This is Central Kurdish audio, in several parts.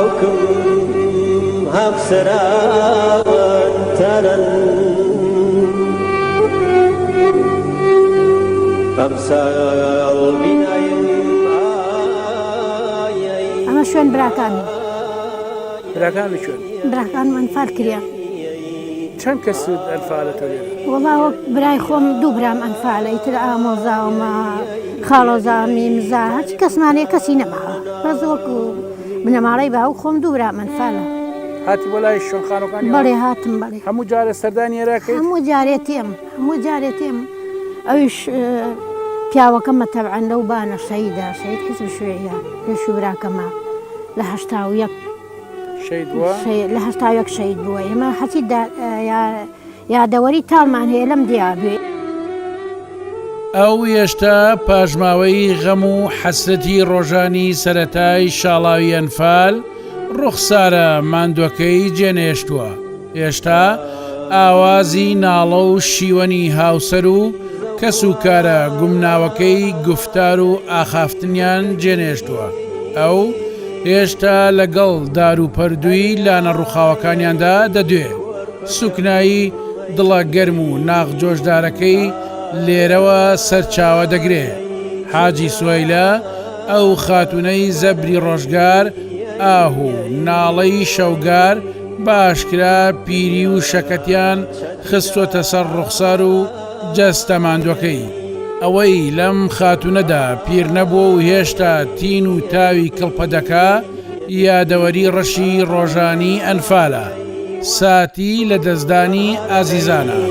باوکم هاوسەران تارن ئەمساڵ بینایم ئەمە شوێن براکانم. براکانت کوێن؟ براکانم ئەنفال کریان. چەند کەست ئەنفالە تۆ لێرە؟ وەڵا وەک برای خۆم دوو برام ئەنفالە ئیتر ئامۆزاومە خاڵۆزا میمزا هەرچی کەسمان هەیە کەسی نەماوە بەس وەکو بنەماڵەی باوک خۆم دوو برام ئەنفالە. هاتی بۆ لای شوێن خانوەکانی بەڵێ هاتم بەڵێ. هەموو جارێ سەردانی ئێرە ئەکەیت؟ هەموو جارێ تێم هەموو جارێ تێم ئەویش پیاوەکەمە تەبعەن لەو بانە شەهیدە شەهید حیزب شوێعیە پێشوو براکەمە لە 81 شەهید بووە؟ لە 81 شەهید بووە ئێمە هەچی یادەوەری تاڵمان هەیە لەم دیا بێ. ئەو هێشتا پاشماوەی غەم و حەسرەتی ڕۆژانی سەرەتای شاڵاوی ئەنفال ڕوخسارە ماندوەکەی جێنەهێشتووە. هێشتا ئاوازی ناڵە و شیوەنی هاوسەر و کەس و کارە گومناوەکەی گوفتار و ئاخافتنیان جێنەهێشتووە. ئەو هێشتا لەگەڵ دار و پەردووی لانە ڕووخاوەکانیاندا دەدوێ. سوکنایی دڵە گەرم و ناخ جۆشدارەکەی لێرەوە سەرچاوە دەگرێ. حاجی سوهەیلە ئەو خاتوونەی زەبری ڕۆژگار، ئاه و ناڵەی شەوگار بە ئاشکرا پیری و شەکەتیان خستۆتە سەر ڕوخسار و جەستە ماندوەکەی. ئەوەی لەم خاتوونەدا پیر نەبووە و هێشتا تین و تاوی کڵپە دەکا، یادەوەری ڕەشی ڕۆژانی ئەنفالە، ساتی لەدەستدانی ئازیزانە.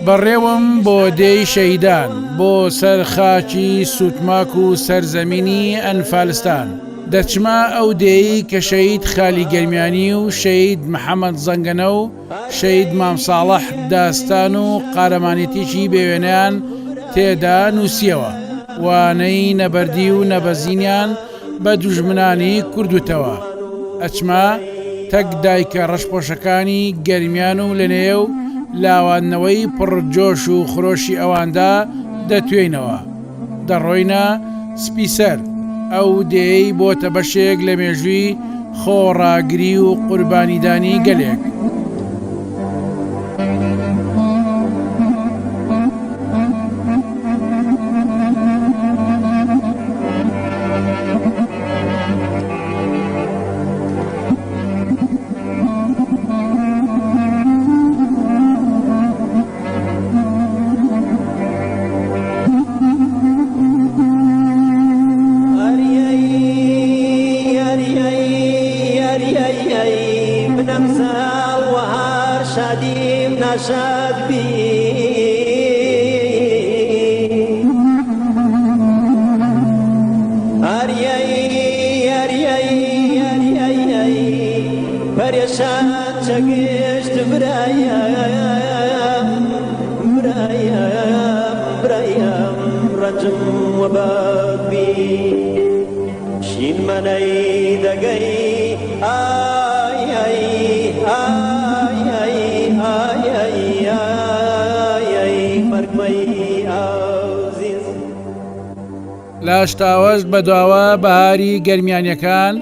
بەڕێوەم بۆ دێی شەهیدان، بۆ سەر خاکی سوتماک و سەرزەمینی ئەنفالستان. دەچمە ئەو دێیەی کە شەهید خالی گەرمیانی و شەهید محەمەد زەنگەنە و شەهید مام ساڵح داستان و قارەمانێتیی بێوێنەیان تێدا نووسییەوە، وانەی نەبەردی و نەبەزینیان بە دوژمنانی کورد وتەوە. ئەچمە تەک دایکە ڕەشپۆشەکانی گەرمیان و لەنێو لاواندنەوەی پڕ جۆش و خرۆشی ئەواندا دەتوێینەوە. دەڕۆینە سپیسەر، ئەو دێیەی بۆتە بەشێک لە مێژووی خۆڕاگری و قوربانیدانی گەلێک. لاشتاوەش بەدواوە بەهاری گەرمیانیەکان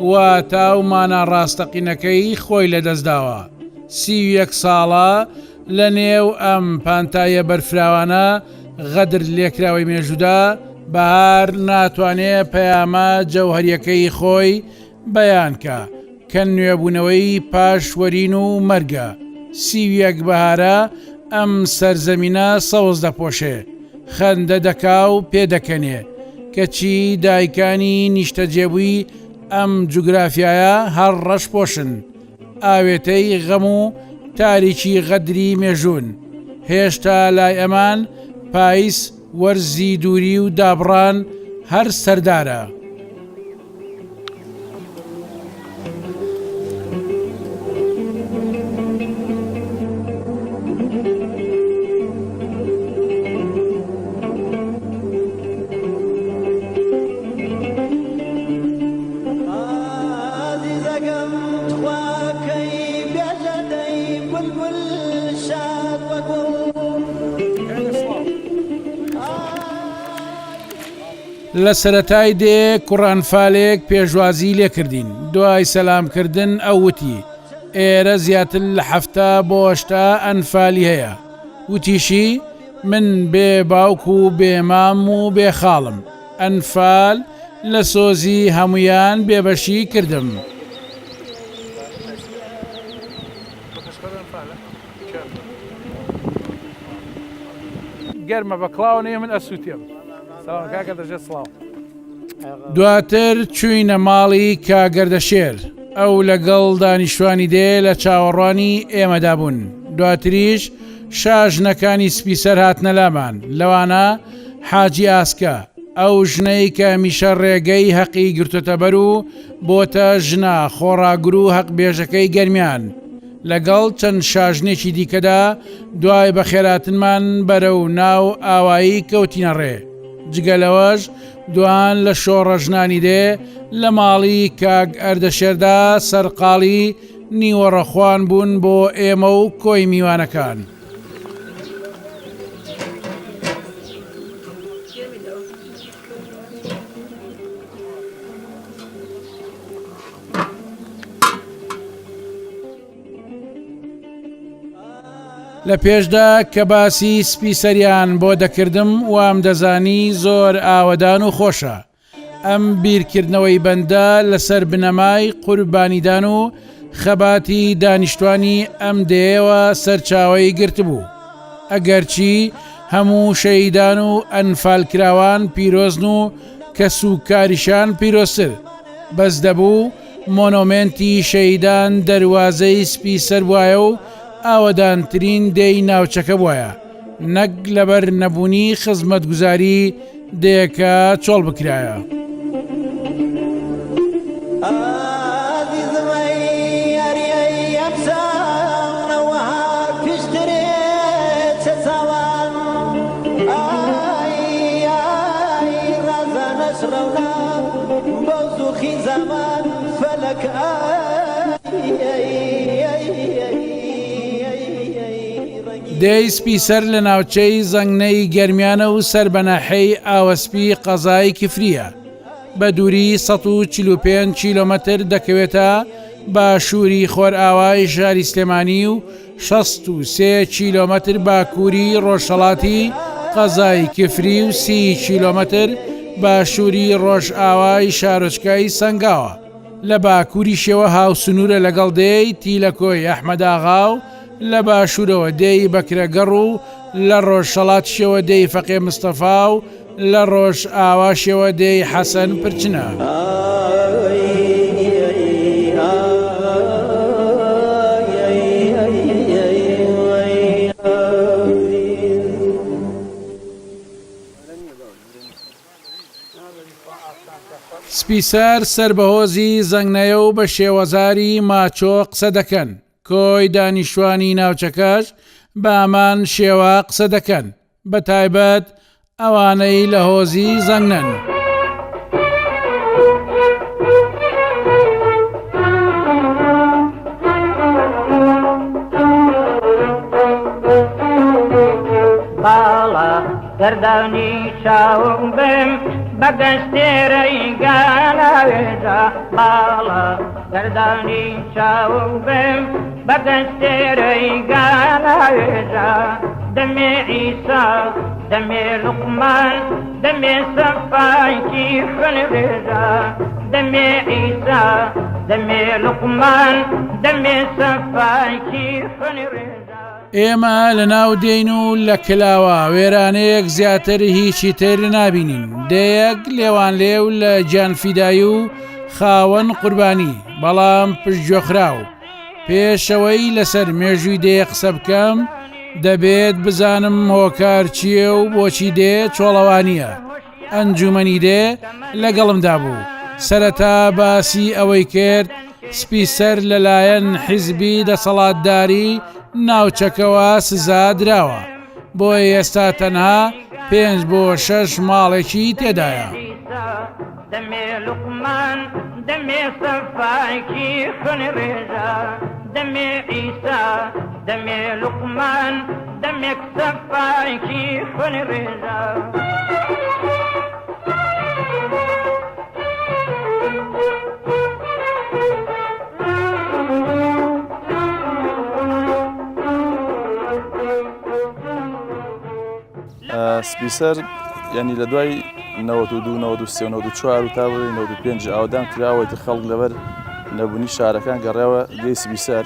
واتا و مانا ڕاستەقینەکەی خۆی لەدەستداوە 31 ساڵە لە نێو ئەم پانتاییە بەرفراوانە غەدر لێکراوەی مێژوودا، بەهار ناتوانێ پەیامە جەوهەرییەکەی خۆی بەیان کا، کە نوێبوونەوەی پاش وەرین و مەرگە. 31 بەهارە ئەم سەرزەمینە سەوز دەپۆشێ، خەندە دەکا و پێدەکەنێ، کەچی دایکانی نیشتەجێبووی ئەم جوگرافیایە هەر ڕەشپۆشن، ئاوێتەی غەم و تاریکی غەدری مێژوون. هێشتا لای ئەمان پایز. وەرزی دووری و دابڕان هەر سەردارە. لە سەرەتای دێ کوڕ ئەنفالێک پێشوازی لێکردین، دوای سەلام کردن ئەو وتی، ئێرە زیاتر لە 70 بۆ 80 ئەنفالی هەیە، وتیشی، من بێ باوک و بێ مام و بێ خاڵم، ئەنفال لە سۆزی هەموویان بێبەشی کردم. گەرمە بە کڵاوە نەیە من ئەسووتێم. سڵاو کاکە دەژێ سڵاو. دواتر چووینە ماڵی کاک گەردەشێر، ئەو لەگەڵ دانیشتوانی دێ لە چاوەڕوانی ئێمەدا بوون، دواتریش شاژنەکانی سپیسەر هاتنە لامان، لەوانە حاجی ئاسکە، ئەو ژنەی کە هەمیشە ڕێگەی هەقی گرتۆتەبەر و بۆتە ژنە خۆڕاگر و هەقبێژەکەی گەرمیان، لەگەڵ چەند شاژنێکی دیکەدا دوای بەخێراتنمان بەرەو ناو ئاوایی کەوتینە ڕێ، جگە لەوەش دوان لە شۆڕەژنانی دێ لە ماڵی کاک ئەردەشێردا سەرقاڵی نیوەڕۆخوان بوون بۆ ئێمە و کۆی میوانەکان. لە پێشدا کە باسی سپی سەریان بۆ دەکردم وام دەزانی زۆر ئاوەدان و خۆشە ئەم بیرکردنەوەی بەندە لەسەر بنەمای قوربانیدان و خەباتی دانیشتوانی ئەم دێیەوە سەرچاوەی گرتبوو. ئەگەرچی هەموو شەهیدان و ئەنفالکراوان پیرۆزن و کەسوکاریشان پیرۆزتر، بەس دەبوو مۆنۆمێنتی شەهیدان دەروازەی سپی سەر بوایە و ئاوەدانترین دێی ناوچەکە بوایە. نەک لەبەر نەبوونی خزمەتگوزاری دێیەکە چۆڵ بکرایە. دێی سپی سەر لە ناوچەی زەنگنەی گەرمیانە و سەر بە ناحیەی ئاوەسپی قەزای کفرییە. بە دووری 145 کیلۆمەتر دەکەوێتە باشووری خۆرئاوای شاری سلێمانی و 63 کیلۆمەتر باکووری ڕۆژهەڵاتی قەزای کفری و 30 کیلۆمەتر باشووری ڕۆژئاوای شارۆچکەی سەنگاوە. لە باکووریشەوە هاوسنوورە لەگەڵ دێی تیلەکۆی ئەحمەداغا و لە باشوورەوە دێی بەکرەگەڕ و لە ڕۆژهەڵاتیشەوە دێی فەقێ مستەفا و لە ڕۆژئاواشەوە دێی حەسەن پرچنە. سپیسەر سەر بە هۆزی زەنگنەیە و بە شێوەزاری ماچۆ قسە دەکەن، کۆی دانیشتوانی ناوچەکەش بە هەمان شێوە قسە دەکەن، بە تایبەت ئەوانەی لە هۆزی زەنگنەن. گەردانی چاوم بم بە گەستێرەی گالاوێژا باڵا گەردانی چاوم بم بە گەستێرەی گالاوێژا دەمێ عیسا دەمێ لوقمان دەمێ سەفایکی خوێنڕێژا دەمێ عیسا دەمێ لوقمان دەمێ سەفایکی خوێنڕێژا ئێمە لە ناو دێین و لە کلاوە وێرانەیەک زیاتر هیچی تر نابینین، دێیەک لێوانلێو لە گیانفیدایی و خاوەن قوربانی، بەڵام پشتگوێخراو. پێشەوەی لەسەر مێژووی دێیە قسە بکەم، دەبێت بزانم هۆکار چییە و بۆچی دێ چۆڵەوانییە. ئەنجومەنی دێ لەگەڵمدا بوو. سەرەتا باسی ئەوەی کرد سپیسەر لەلایەن حیزبی دەسەڵاتداری ناوچەکەوە سزا دراوە، بۆیە ئێستا تەنها پێنج بۆ شەش ماڵێکی تێدایە. دەمێ لوقمان دەمێ سەفایکی خوێن ڕێژە دەمێ عیسا دەمێ لوقمان دەمێک سەفایکی خوێن ڕێژە. سپیسەر یعنی لە دوای 92 93 94 و تا 95 ئاودان کراوە ئیتر خەڵک لەبەر نەبوونی شارەکان گەڕاوە دێی سپیسەر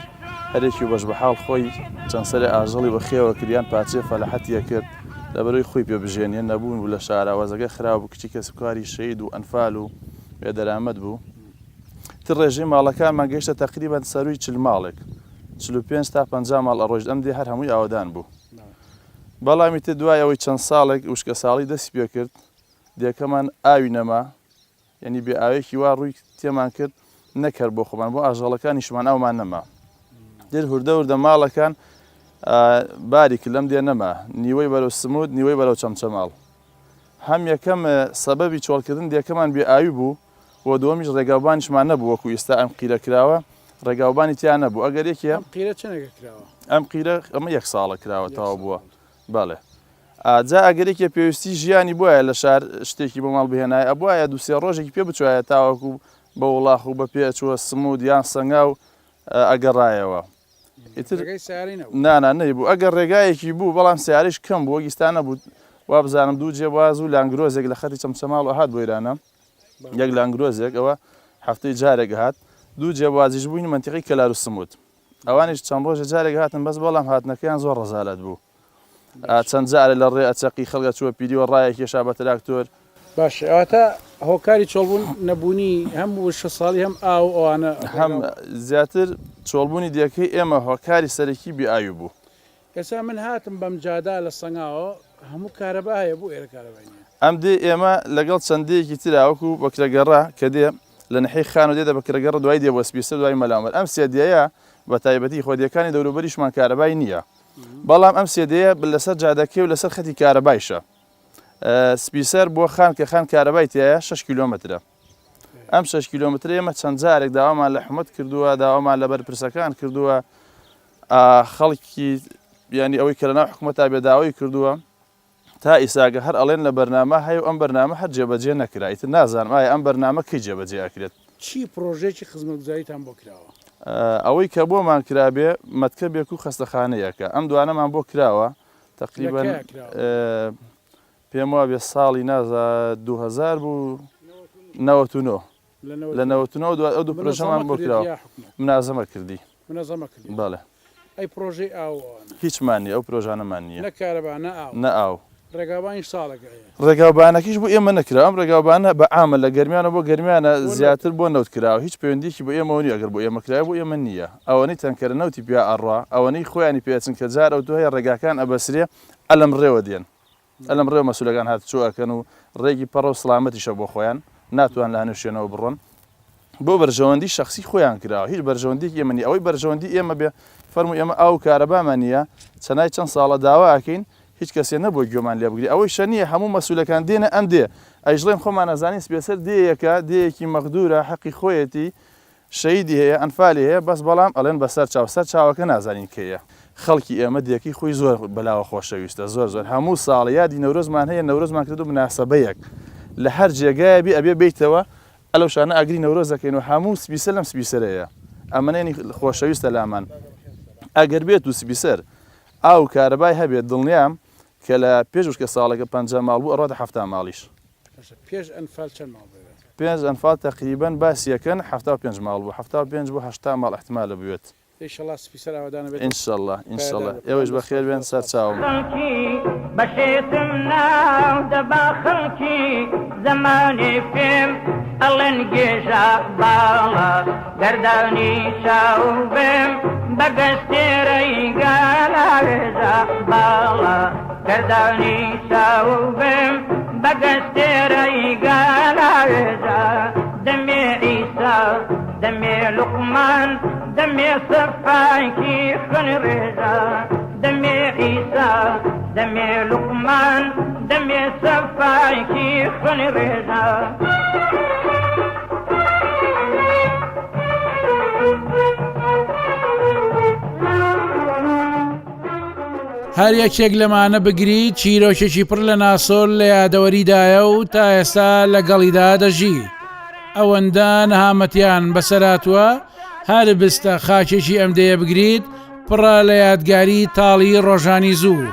هەرێکی و بەش بە حاڵ خۆی چەند سەرێ ئاژەڵی بە خێوە کرد یان پارچەیە فەلاحەتیە کرد لەبەرەوەی خۆی پێ بژێنێ نەبوون بوو لە شارا وەزەکە خراپ بوو کچی کەسوکاری شەهید و ئەنفال و بێ دەرامەت بوو تر ڕێژەی ماڵەکانمان گەیشتە تەقریبەن سەرووی 40 ماڵێک 45 تا 50 ماڵ ئەڕۆیشت ئەم دێ هەر هەمووی ئاوەدان بوو بەڵام ئیتر دوای ئەوەی چەند ساڵێک وشکەساڵی دەستی پێکرد دێکەمان ئاوی نەما یعنی بێ ئاوێکی وا ڕووی تێمان کرد نەک هەر بۆ خۆمان بۆ ئاژەڵەکانیشمان ئاومان نەما در هوردە وردە ماڵەکان باری کرد لەم دێ نەما نیوەی بەرەو سموت نیوەی بەرەو چەمچەماڵ هەم یەکەم سەبەبی چۆڵکردن دێکەمان بێ ئاوی بوو و دووەمیش ڕێگاوبانیشمان نەبوو وەکو ئێستا ئەم قیرە کراوە ڕێگاوبانی تیا نەبوو ئەگەر یەکێ ئەم قیرە چەنێکە کراوە؟ ئەم قیرە ئەمە یەک ساڵە کراوە تەواو بووە بەڵێ جا ئەگەر یەکێ پێویستی ژیانی بوایە لە شار شتێکی بۆ ماڵ بهێنایە ئەبوایە دوو سێ ڕۆژێکی پێ بچوایە تاوەکو بە وڵاخ و بە پێ ئەچووە سمود یان سەنگاو ئەگەڕایەوە ئیتر ڕێگای سیارەی نەبوو نانا نەیبوو ئەگەر ڕێگایەکی بوو بەڵام سیارەیش کەم بوو وەک ئیستا نەبوو وابزانم دوو جێباز و لانگرۆزێک لە خەتی چەمچەماڵ ئەهات بۆ ئیرانە یەک لانگرۆزێک ئەوە هەفتەی جارێک هات دوو جێبازیش بووین مەنتیقەی کەلار و سموت ئەوانیش چەند ڕۆژێ جارێک هاتن بەس بەڵام هاتنەکەیان زۆر ڕەزالەت بوو چەند جارێ لە ڕێ ئەچەقی خەڵک ئەچووە پیریوە ڕایەکێشا بە تراکتۆر. باشە واتە هۆکاری چۆڵبوون نەبوونی هەم وشە ساڵی هەم ئاو ئەوانە هەم زیاتر چۆڵبوونی دێکەی ئێمە هۆکاری سەرەکی بێ ئاوی بوو. ئێستا من هاتم بەم جادا لە سەنگاوە هەموو کارەبا هەیە بۆ ئێرە کارەبای نیە؟ ئەم دێی ئێمە لەگەڵ چەند دێیەکی ترا وەکو بەکرەگەڕە کە دێ لە نەحیەی خانوو دێتە بەکرەگەڕە دوایی دێ بۆ سپیسەر دوایی مەلا عومەر ئەم سێ دێیە بە تایبەتی خۆ دێکانی دەوروبەریشمان کارەبای نیە بەڵام ئەم سێ دێیە لەسەر جادەکەی و لەسەر خەتی کارەبایشە سپیسەر بۆ خان کە خان کارەبای تایە 6 کیلۆمەترە ئەم 6 کیلۆمەترە ئێمە چەند جارێک داوامان لە حکومەت کردووە داوامان لە بەرپرسەکان کردووە خەڵکی ینی ئەوەی کە لەناو حکومەتا بێ داوای کردووە تا ئیساگە هەر ئەڵێن لە بەرنامە هەیە و ئەم بەرنامە هەر جێبەجێ نەکرا ئیتر نازانم ئایا ئەم بەرنامە کەی جێبەجێ ئەکرێت. چی پڕۆژەیەکی خزمەتگوزاریتان بۆ کراوە؟ ئەوەی کە بۆمان کرابێ مەتکەبێک و خەستەخانەیەکە ئەم دوانەمان بۆ کراوە تەقریبەن لە کەیا کراوە؟ پێم وابێ ساڵی نازا 2000 بوو 99 لە 99 دوای ئەو دوو پرۆژەمان بۆ کراوە منازەمە کردی منەزەمە کردی بەڵێ. ئەی پرۆژەی ئاو و ئەوانە؟ هیچمان نیە ئەو پرۆژانەمان نیە. نە کارەبا نە ئاو. نە ئاو. ڕێگاوبانیش ساڵێکە هەیە. ڕێگاوبانەکەیش بۆ ئێمە نەکراوە ئەم ڕێگاوبانە بە عامە لە گەرمیانەوە بۆ گەرمیانە زیاتر بۆ نەوت کراوە هیچ پەیوەندیەکی بۆ ئێمەوە نیە ئەگەر بۆ ئێمە کرایە بۆ ئێمە نیە ئەوەنەی تەنکەرە نەوتی پیا ئەڕوا ئەوەنەی خۆیانی پێ ئەچن کە جار ئەوتۆ هەیە ڕێگاکان ئەبەسرێ ئەلەم ڕێوە دێن. ئەلەم ڕێو مەسولەکان هاتوچۆ ئەکەن و ڕێگی پەڕە و سڵامەتیشە بۆ خۆیان ناتوان لە هەنوو شوێنەوە بڕۆن بۆ بەرژەوەندی شەخسی خۆیان کراوە هیچ بەرژەوەندیەکی ئێمە نیە ئەوەی بەرژەوەندی ئێمە بێ فەرموو ئێمە ئاو و کارەبامان نیە چەنای چەند ساڵە داوا ئەکەین هیچ کەسێ نەبووە گوێمان لێ بگری ئەوەیشە نیە هەموو مەسولەکان دێنە ئەم دێ ئەیژڵێن خۆمان ئەزانین سپێسەر دێیەکە دێیەکی مەغدورە حەقی خۆیەتی شەهیدی هەیە ئەنفالی هەیە بەس بەڵام ئەڵێن بەسەر چاو سەر چاوەکە نازانین کێیە. خەڵکی ئێمە دێکەی خۆی زۆر بەلاوە خۆشەویستە زۆر زۆر هەموو ساڵێ یادی نەورۆزمان هەیە نەورۆزمان کردو مناسەبەیەک لە هەر جێگایە بی ئەبێ بێیتەوە ئەلەو شانە ئاگری نەورۆز دەکەین و هەموو سپیسەر لەم سپیسەرەیە ئەمەنێنی خۆشەویستە لامان ئەگەر بێت و سپیسەر ئاو و کارەبای هەبێت دڵنیام کە لە پێش وشکە ساڵێکە 50 ماڵ بوو ئەڕواتە 70 ماڵیش. باشە پێش ئەنفال چەند ماڵ بوو؟ پێش ئەنفال تەقریبەن باسی ئەکەن 75 ماڵ بوو 75 بۆ 80 ماڵ ئیحتمالە بوێت. ئیشەڵا سپی سەر ئاوەدان ئەبێت و انشاللە انشاللە پایەدار بێت. ئێوەش بەخێر بێن سەر چاوم. خەڵکی بەشێتم ناو دەبا خەڵکی زەمانێ پێم ئەڵێن گێژە باڵا گەردانی چاو بم. بە گەستێرەی گەلاوێژا باڵا گەردانی چاوبم بە گەستێرەی گەلاوێژا دەمێ عیسا دەمێ لوقمان دەمێ سەفایکی خوێن ڕێژا دەمێ عیسا دەمێ لوقمان دەمێ سەفایکی خوێن ڕێژا. هەر یەکێک لەمانە بگری چیرۆکێکی پڕ لە ناسۆر لە یادەوەریدایە و تا ئێستا لەگەڵیدا دەژی. ئەوەندە نەهامەتیان بەسەر هاتووە هەر بستە خاکێکی ئەم دێیە بگریت پڕە لە یادگاری تاڵی ڕۆژانی زوو.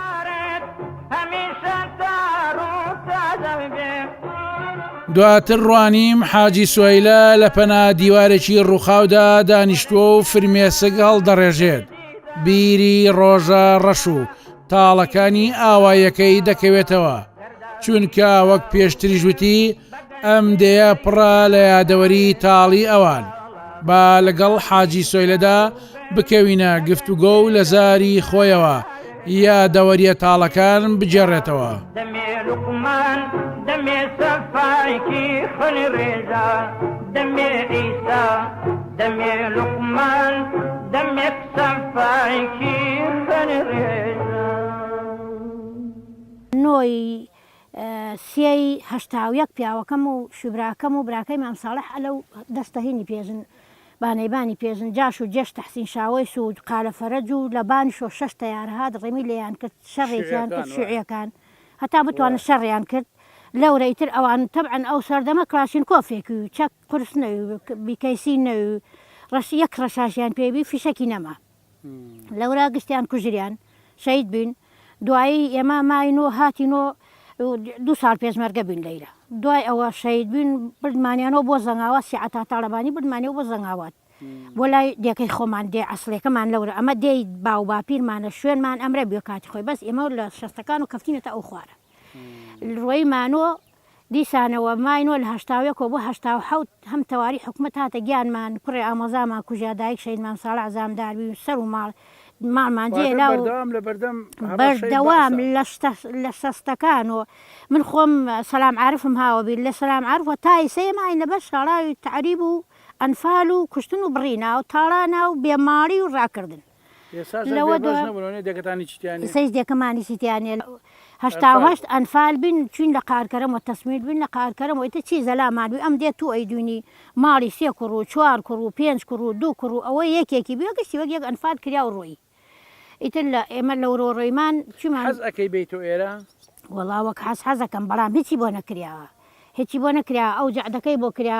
دواتر ڕوانیم حاجی سوەیلە لە پەنا دیوارێکی ڕووخاودا دانیشتووە و فرمێسک هەڵدەڕێژێت بیری ڕۆژە ڕەش و تاڵەکانی ئاواییەکەی دەکەوێتەوە چونکە وەک پێشتریش وتی ئەم دێیە پڕە لە یادەوەری تاڵی ئەوان. با لەگەڵ حاجی سۆیلەدا بکەوینە گفتوگۆ و لە زاری خۆیەوە یادەوەرییە تاڵەکان بگێڕێتەوە. دەمێ لوقمان دەمێ سەفایکی خوێن ڕێژا دەمێ عیسا دەمێ لوقمان دەمێک سەفایکی خوێن ڕێژا. نۆی سێی 81 پیاوەکەم و شوبراکەم و براکەی مام ساڵح ئەلەو دەستە هینی پێژن بانەیبانی پێژن جاش و جێش تەحسین شاوەیس و قالە فەرەج و لە بانیشۆ شەش تەیارە هات ڕێمی لێیان کرد شەڕێکیان کرد شیوعیەکان وایە. شیوعیەکان هەتا بتوانن وایە. شەڕیان کرد لەورە ئیتر ئەوان تەبعەن ئەو سەردەمە کلاشینکۆفێکی و چەک قورس نەوی بیکەیسی نەوی ڕەش یەک ڕەشاشیان پێ بی فیشەکی نەما. لەورا گشتیان کوژریان شەهید بوین دوایی ئێمە ماین و هاتین و دوو ساڵ پێشمەرگە بوین لەیرە دوای ئەوە شەهید بوین بردمانیانەوە بۆ زەنگاوات سی عەتا تاڵەبانی بردمانیەوە بۆ زەنگاوات بۆ لای دێکەی خۆمان دێ ئەسڵیەکەمان لەورە ئەمە دێی باو باپیرمانە شوێنمان ئەمرە بوێ کاتی خۆی بەس ئێمە لە شەستەکان و کەفتینەتە ئەو خوارە ڕۆیمانۆ دیسانەوە ماینۆ لە هەشتاویەکەوە بۆ 87 هەم تەواری حکومەت هاتە گیانمان کوڕێ ئامۆزامان کوژیا دایک شەهید مام ساڵح زامدار بی و سەر و ماڵ ماڵمان جێ واتە لا و بەردەوام لە بەردەم هەڕەشەی بەردەوام بەعسا. لە شتە لە شەستەکان و من خۆم سەلام عارفم هاوە بیر لە سەلام عارف وە تا ئیسە ئێمە ئاین لەبەر شاڵاوی تەعریب و ئەنفال و کوشتن و بڕینا و تاڵانا و بێ ماڵی و ڕاکردن. ئێستاش هەر لەوە بێبەش دوا نەبوون وەنیە دێکەتان هیچی تیا نیە؟ ئیسەیش دێکەمان هیچی تیا نیە ئەنفال 88 ئەنفال بین چوین لە قارکەرەم وە تەسمیل بین لە قارکەرەم وە ئیتر چی زەلامان بی ئەم دێ تو ئەیدوینی ماڵی سێ کوڕ و چوار کوڕ و پێنج کوڕ و دوو کوڕ و ئەوە یەکێکی بی گشتی وەک یەک ئەنفال کریا و ڕۆیی ئیتر لە ئێمە لەورۆ ڕۆیمان چیمان حەز ئەکەی بێیتۆ ئێرە؟ وەڵا وەک حەز حەزەکەم بەڵام هیچی بۆ نەکریاوە هیچی بۆ نەکرا ئەو جەعدەکەی بۆ کرا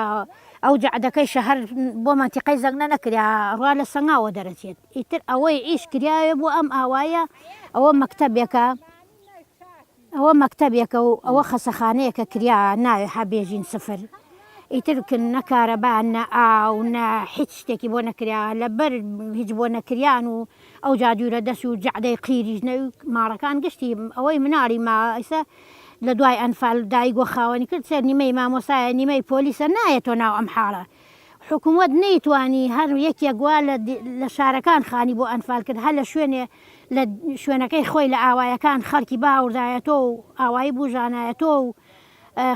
ئەو جەعدەکەی شەهر بۆ مەنتیقەی زەنگنە نەکرا ڕوا لە سەنگاوە دەرەچێت ئیتر ئەوەی ئیش کریاوێ بۆ ئەم ئاوایە ئەوە مەکتەبێکە ئەوە مەکتەبێکە و ئەوە خەسەخانەیەکە کریا ناوێ حە بێژین سفر ئیتر کن نە کارەبا نە ئاو نە هیچ شتێکی بۆ نەکرا لەبەر هیچ بۆ نەکریان و ئەوجا دوورە دەس و جەعدەی قیریش نەوی ماڵەکان گشتی ئەوەی مناڵی ما ئیسە لە دوای ئەنفال دایک وە خاوەنی کرد سەر نیمەی مامۆستایە نیمەی پۆلیسە نایەتۆ ناو ئەم حاڵە حکوومەت نەیتوانی هەر یەکێک وا لە شارەکان خانی بۆ ئەنفال کرد هەر لە شوێنێ لە شوێنەکەی خۆی لە ئاوایەکان خەڵکی باوردایەتۆ و ئاوایی بوژانایەتۆ و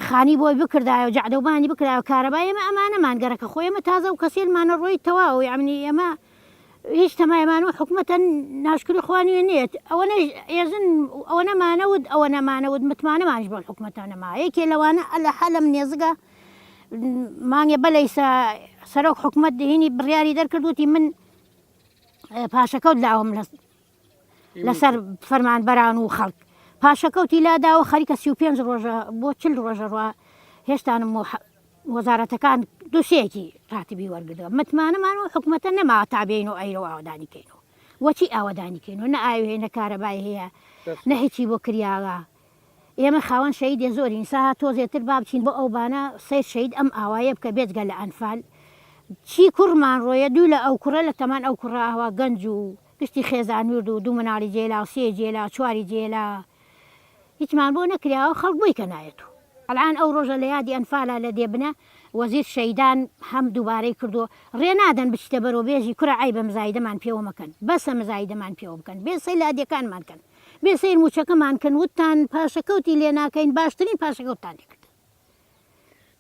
خانی بۆی بکردایە و جەعدەوبانی بکرایە و کارەبای ئێمە ئەمانەمان گەرەکە خۆ ئێمە تازە و کەسێلمانە ڕۆی تەواو یەعنی ئێمە هیچ تەمایمان و حکومەتە ناشکری خوا نوێ نییە ئەوەنە ئێزن ئەوەنە مانەوت ئەوەنە مانەوت متمانەمانیش بەم حکومەتە نەما یەکێ لەوانە ئەلە حەلم نێزگە مانگێ بەلەیسە سەرۆک حکومەت هینی بڕیاری دەرکرد وتی من پاشەکەوت لاوم لە لەسەر فەرمانبەران و خەڵک پاشەکەوتی لاداوە خەریکە 35 ڕۆژە بۆ 40 ڕۆژە ڕوا هێشتانم وەزارەتەکان دوسێکی ڕاتبی وەرگرتوە متمانەمان و حکومەتە نەما تا بێین و ئەیرەو ئاوەدانی کەین و وەچی ئاوەدانی کەین و نە ئاوی هەیە نە کارەبای هەیە نە هیچی بۆ کریاوە ئێمە خاوەن شەهیدێ زۆرین سا تۆزێتر با بچین بۆ ئەو بانە سەیر شەهید ئەم ئاوایە بکە بێجگە لە ئەنفال چی کوڕمان ڕۆیە دوو لە ئەو کوڕە لە تەمان ئەو کوڕە ئاوا گەنج و گشتی خێزان ورد و دوو مناڵی جێلا و سێ جێلا چواری جێلا هیچمان بۆ نەکراوە خەڵک بۆی کە نایەت و. ئەلئان ئەو ڕۆژە لە یادی ئەنفالا لە دێبنە وەزیر شەیدان هەم دووبارەی کردووە ڕێ نادەن بچیتە بەرەو بێژی کورە عەیبە مزایدەمان پێوە مەکەن بەسە مزایدەمان پێوە بکەن بێ سەیر لادێکانمان کەن بێ سەیر موچەکەمان کەن وتتان پاشەکەوتی لێ ناکەین باشترین پاشەکەوتتان لێ کردن.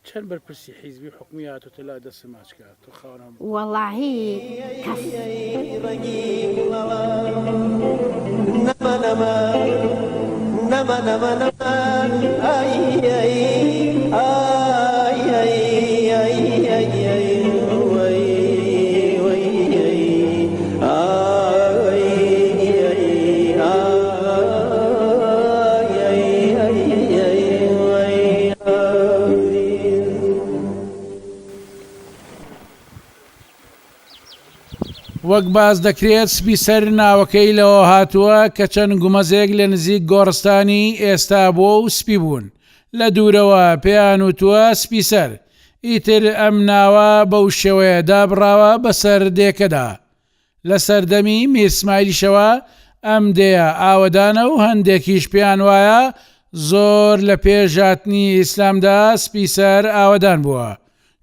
چەند بەرپرسی حیزبی و حکومی هاتۆتە لات دەستت ماچ کا تۆ خاوەن هەموو. وەڵاهی کەس. وەک باس دەکرێت سپی سەر ناوەکەی لەوە هاتووە کە چەند گومەزێک لە نزیک گۆڕستانی ئێستا بووە و سپی بوون، لە دوورەوە پێیان وتووە سپی سەر، ئیتر ئەم ناوە بەو شێوەیە دابڕاوە بەسەر دێکەدا. لە سەردەمی میر سمایلیشەوە ئەم دێیە ئاوەدانە و هەندێکیش پێیان وایە زۆر لە پێش هاتنی ئیسلامدا سپیسەر ئاوەدان بووە،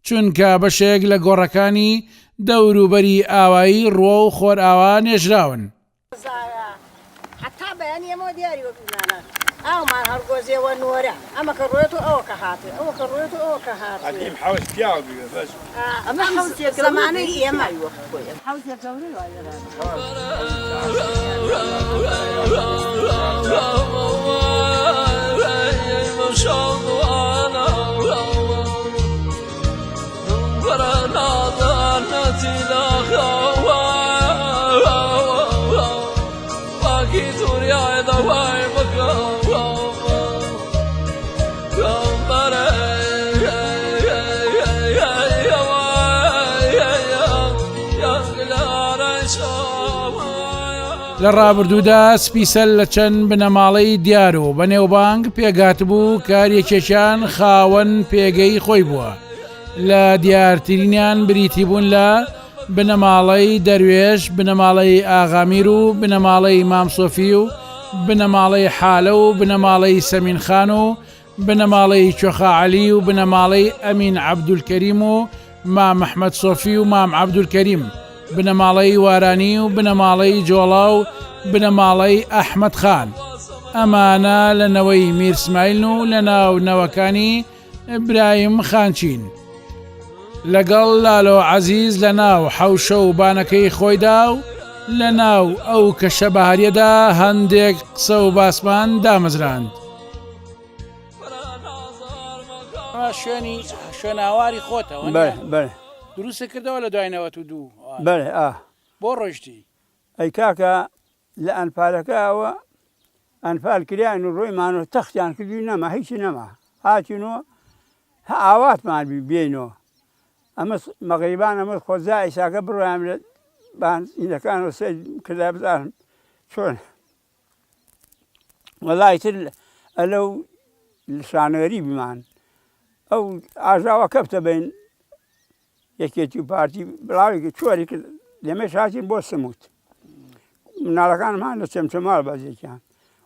چونکە بەشێک لە گۆڕەکانی دەوروبەری ئاوایی ڕووەو خۆرئاوا نێژراون. زایە هەتا بەیانی ئێمەوە دیاری وەک ئیمانە ئاومان هەڵگۆزێوە نۆرە ئەمە کە ڕۆێت و ئەوە کە هاتێ ئەوە کە ڕۆێت و ئەوە کە هاتێ قەدیم حەوز پیاو بیوە بەس. ئەمە حەوزێ زەمانەی ئێمە حەوزێ گەورەی وای لەرا. لە ڕابردوودا سپیسەل لە چەند بنەماڵەی دیار و بەنێوبانگ پێکهاتبوو کە هەر یەکێکیان خاوەن پێگەی خۆی بووە. لە دیارترینیان بریتی بوون لە، بنەماڵەی دەروێش، بنەماڵەی ئاغامیر و بنەماڵەی مام سۆفی و بنەماڵەی حالە و بنەماڵەی سەمین خان و بنەماڵەی کوێخا عەلی و بنەماڵەی ئەمین عەبدولکەریم و مام ئەحمەد سۆفی و مام عەبدولکەریم، بنەماڵەی وارانی و بنەماڵەی جۆڵا و بنەماڵەی ئەحمەد خان. ئەمانە لە نەوەی میر سمایلن و لە ناو نەوەکانی برایم خانچین لەگەڵ لالۆ عەزیز لە ناو حەوشە و بانەکەی خۆیدا و لە ناو ئەو کەشە بەهاریەدا هەندێک قسە و باسمان دامەزراند. شوێنی شوێناواری خۆتەوە دروست کردەوە لە دوای 92 بەێ ئا بۆ ڕۆیشتی ئەی کاکە لە ئەنفالەکە ئەوە ئەنفال کریان و ڕۆیمان و تەختیان کردی نەما هیچی نەما هاتین و هە ئاواتمان بی بێینەوە ئەمە مەغریبان ئەمە خۆزا ئیساکە بڕۆیان لە بان ئینەکان و سەیر کردا بزانم چۆن وەڵای تر ئەلەو شانۆری بیمان ئەو ئاژاوە کەفتە بین یەکێتی و پارتی بڵاوی کرد چۆری کرد لێمەش هاتین بۆ سموت مناڵەکانم هان لە چەمچەماڵ بەزێکیان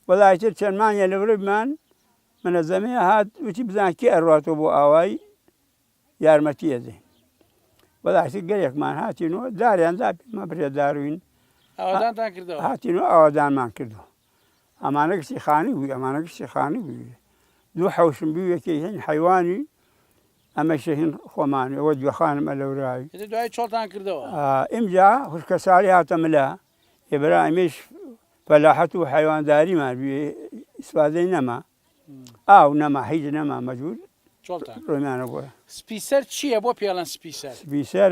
وەڵای تر چەند مانگێ لە وربمان منەزەمێ هات وتی بزان کێ ئەڕاتەوە بۆ ئاوای یارمەتی ئەدەین وەڵای تر گەلێکمان هاتینەوە داریان دا پێمان برێ داروین ئاوادانتان کردەوە هاتینەوە ئاوادانمان کردو ئەمانە گشتی خانی بووی ئەمانە گشتی خانی بووی دوو حەوشم بوو یەکێ هین حەیوانی ئەمەشە هین خۆمانی ئەوە دوێخانم ئەلەوراوی. ئیتر دوایی چۆڵتان کردەوە؟ ئمجا هشکەساڵی هاتە ملا ئێ برا ئەمەیش فەلاحەت و حەیوانداریمان بوی ئیسفادەی نەما ئاو نەما هیچ نەما مەجبور چۆڵتان ڕۆیمانە بۆیە. سپیسەر چییە بۆ پێڵێن سپیسەر؟ سپیسەر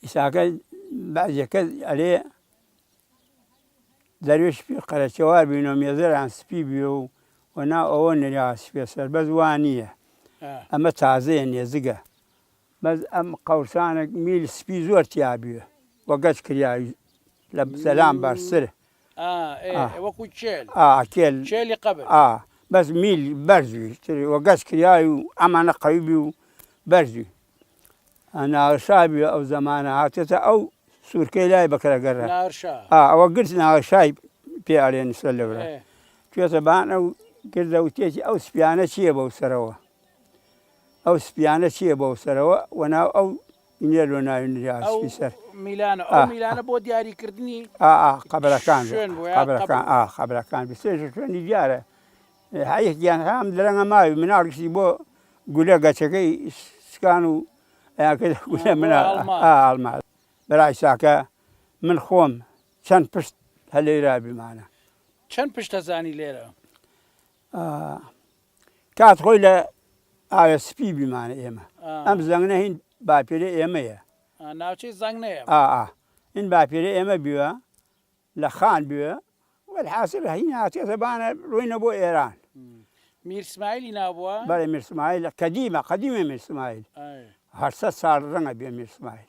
ئیساکە بەعزێ کەس ئەلێ دەروێش پیر قەرەچەوار بین و مێزەران سپی بوێ و وە ناو ئەوە نرا سپێ سەر بەس وا نییە ئەمە تازەیە نێزگە بەس ئەم قەورسانێک میل سپی زۆر تیا بوێ وە گەچ کریاوی لە سەلام بەرزتر وەکو کێل کێل کێلی قەبر بەس میل بەرزوی وە گەچ کریاوی و ئەمانە قەوی بی و بەرزوی ناغشا بوێ ئەو زەمانە هاتێتە ئەو سوورکەی لای بەکرە گەرە نارشا ئەوە گرت ناغشای پێ ئەڵێن سەر لەورە ئێ. توێتە بان ئەو گردە وتێتی ئەو سپیانە چییە بەو سەرەوە؟ ئەو سپیانە چییە بەو سەرەوە؟ وەناو ئەو ئینێ لۆ ناوی نریا ئەو سپی سەر. میلانە ئا ئەو میلانە بۆ دیاریکردنی ئا ئا قەبرەکان بێ شوێن بوو یا قەبرەکان قەبر ئا قەبرەکان بێ سێ شوێنی دیارە هەیەکیان هەم درەنگە ماوی مناڵ گشتی بۆ گولە گەچەکەی سکان و ئەیان کردە گولە بۆ مناڵ هەڵمات. ئا هەڵمات برای ساکە من خۆم چەند پشت هە لەیرا بیمانە. چەند پشت ئەزانی لێرە؟ کات خۆی لە ئاوێ سپی بیمانە ئێمە ئەم زەنگنە هین باپیرە ئێمەیە. ناوچەی زەنگنەیە. ئا ئا هین باپیرە ئێمە بیوە لە خان بیوە وەلحاسل هین هاتیەتە بانە ڕوینە بۆ ئێران. میر سمایلی ناوبووە؟ بەڵێ میر سمایل قەدیمە قەدیمە میر سمایل 800 ساڵ ڕەنگە بێ میر سمایل